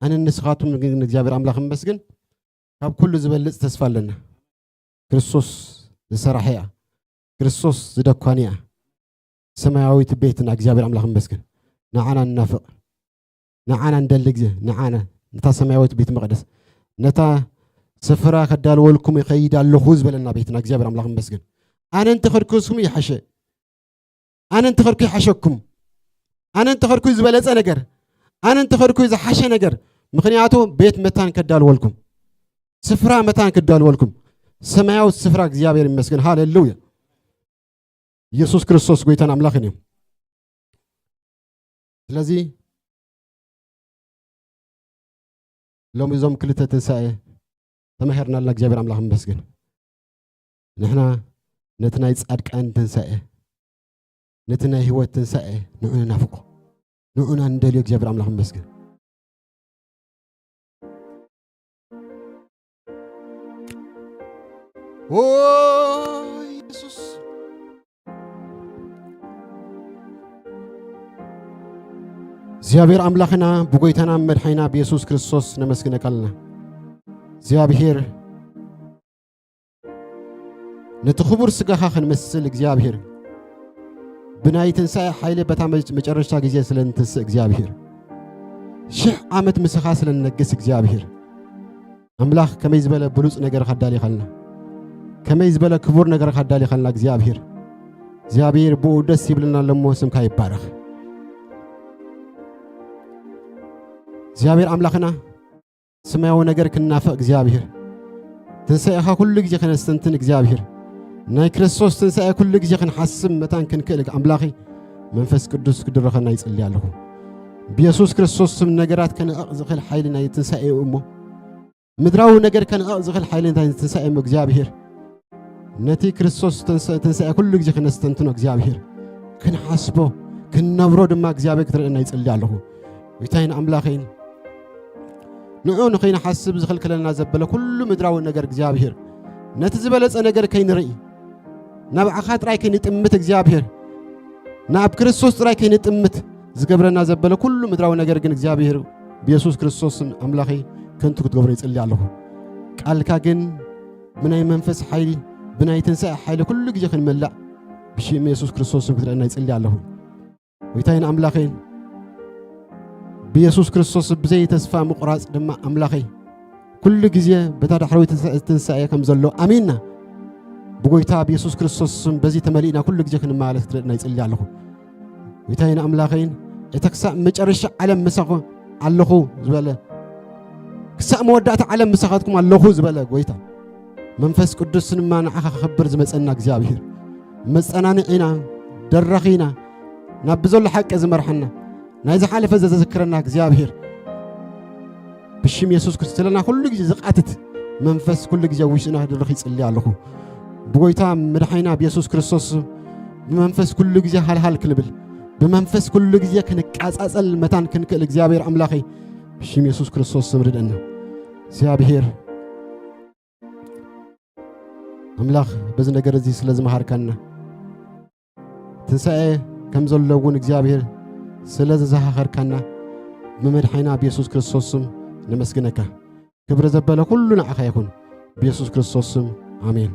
ኣነን ንስኻቱም ግን እግዚኣብሔር ኣምላኽ ይመስገን፣ ካብ ኩሉ ዝበልጽ ተስፋ ኣለና። ክርስቶስ ዝሰራሐ እያ። ክርስቶስ ዝደኳን እያ። ሰማያዊት ቤትና እግዚኣብሔር ኣምላኽ ይመስገን። ንዓና ንናፍቕ። ንዓና እንደሊ ግዜ፣ ንዓና ነታ ሰማያዊት ቤት መቕደስ፣ ነታ ስፍራ ከዳልወልኩም ይኸይድ ኣለኹ ዝበለና ቤትና እግዚኣብሔር ኣምላኽ ይመስገን። ኣነ እንተኸድኩስኩም ይሓሸ። ኣነ እንተኸድኩ ይሓሸኩም። ኣነ እንተኸድኩ ዝበለጸ ነገር፣ ኣነ እንተኸድኩ ዝሓሸ ነገር። ምኽንያቱ ቤት መታን ከዳልወልኩም፣ ስፍራ መታን ከዳልወልኩም። ሰማያዊ ስፍራ እግዚኣብሔር ይመስገን። ሃሌሉያ። ኢየሱስ ክርስቶስ ጎይታን ኣምላኽን እዩ። ስለዚ ሎሚ እዞም ክልተ ትንሳኤ ተማሂርናልና፣ እግዚኣብሔር ኣምላኽ ይመስገን። ንሕና ነቲ ናይ ጻድቃን ትንሳኤ፣ ነቲ ናይ ህይወት ትንሳኤ ንዑ ንናፍቆ፣ ንዑ ንደልዮ። እግዚኣብሔር ኣምላኽ ይመስገን። ኦ ኢየሱስ፣ እግዚኣብሔር ኣምላኽና ብጎይታና መድሓይና ብየሱስ ክርስቶስ ነመስግነካ ኣለና። እግዚኣብሔር ነቲ ክቡር ስጋኻ ክንመስል እግዚኣብሔር፣ ብናይ ትንሳኤ ሓይሊ በታ መ-፣ መጨረሽታ ግዜ ስለ እንትንስእ እግዚኣብሔር፣ ሽሕ ዓመት ምስኻ ስለ ንነግስ እግዚኣብሔር፣ ኣምላኽ ከመይ ዝበለ ብሉጽ ነገር ካዳሊኻልና፣ ከመይ ዝበለ ክቡር ነገር ካዳሊኻልና እግዚኣብሔር። እግዚኣብሔር ብኡ ደስ ይብለና ኣለሞ ስምካ ይባረኽ። እግዚኣብሔር ኣምላኽና ሰማያዊ ነገር ክንናፍቕ እግዚኣብሔር፣ ትንሳኤኻ ኩሉ ግዜ ከነስተንትን እግዚኣብሔር፣ ናይ ክርስቶስ ትንሳኤ ኩሉ ግዜ ክንሓስብ መታን ክንክእል ኣምላኸይ መንፈስ ቅዱስ ክድረኸና ይጽሊ ኣለኹ። ብየሱስ ክርስቶስ ስም ነገራት ከነዕቕ ዝኽእል ሓይሊ ናይ ትንሳኤ እዩ እሞ፣ ምድራዊ ነገር ከነዕቕ ዝኽእል ሓይሊ ናይ ትንሳኤ እሞ እግዚኣብሔር፣ ነቲ ክርስቶስ ተንስ-፣ ትንሳኤ ኩሉ ግዜ ክነስተንትኖ እግዚኣብሔር፣ ክንሓስቦ፣ ክንነብሮ ድማ እግዚኣብሔር ክትረድአና ይጽሊ ኣለኹ። ጎይታይን ኣምላኸይን፣ ንዑ ንኸይንሓስብ ዝኽልክለና ዘበለ ኩሉ ምድራዊ ነገር እግዚኣብሔር፣ ነቲ ዝበለጸ ነገር ከይንርኢ፣ ናብዓኻ ጥራይ ከይንጥምት እግዚኣብሔር፣ ናብ ክርስቶስ ጥራይ ከይንጥምት ዝገብረና ዘበለ ኩሉ ምድራዊ ነገር ግን እግዚኣብሔር ብየሱስ ክርስቶስን ኣምላኸይ ከንቱ ክትገብሮ ይጽሊ ኣለኹ። ቃልካ ግን ብናይ መንፈስ ሓይሊ፣ ብናይ ትንሳኤ ሓይሊ ኩሉ ግዜ ክንመላእ ብሽም የሱስ ክርስቶስ ስም ክትረአና ይጽሊ ኣለኹ። ጎይታይን ኣምላኸይን፣ ብየሱስ ክርስቶስ ብዘይ ተስፋ ምቑራጽ ድማ ኣምላኸይ፣ ኩሉ ግዜ በታ ዳሕረወይቲ ትንሳ-፣ ትንሳኤ ከም ዘሎ ኣሚንና፣ ብጎይታ ብየሱስ ክርስቶስ ስም በዚ ተመሊእና ኩሉ ግዜ ክንመላለስ ክትረድና ይጽሊ ኣለኹ። ጎይታይን ኣምላኸይን፣ እተ ክሳብ መጨረሻ ዓለም ምሳኹ ኣለኹ ዝበለ፣ ክሳብ መወዳእታ ዓለም ምሳኻትኩም ኣለኹ ዝበለ ጎይታ፣ መንፈስ ቅዱስ ድማ ንዓኻ ከኽብር ዝመጸና እግዚኣብሔር፣ መጸናንዒና፣ ደራኺና፣ ናብ ብዘሎ ሓቂ ዝመርሓና፣ ናይ ዝሓለፈ ዘዘክረና እግዚኣብሔር፣ ብሽም የሱስ ክርስቶስ ለና ኩሉ ግዜ ዝቃትት መንፈስ ኩሉ ግዜ ኣብ ውሽጥና ክድርኽ ይጽሊ ኣለኹ። ብጎይታ መድሓኒና ብየሱስ ክርስቶስ ብመንፈስ ኩሉ ግዜ ሃልሃል ክንብል፣ ብመንፈስ ኩሉ ግዜ ክንቃጻጸል መታን ክንክእል እግዚኣብሔር ኣምላኸይ፣ ብሽም የሱስ ክርስቶስ ስም ርድእና። እግዚኣብሔር ኣምላኽ በዚ ነገር እዚ ስለ ዝመሃርካና፣ ትንሳኤ ከም ዘሎ እውን እግዚኣብሔር ስለ ዘዘኻኸርካና፣ ብመድሓኒና ብየሱስ ክርስቶስ ስም ነመስግነካ። ክብሪ ዘበለ ኩሉ ንዓኻ ይኹን። ብየሱስ ክርስቶስ ስም፣ ኣሜን።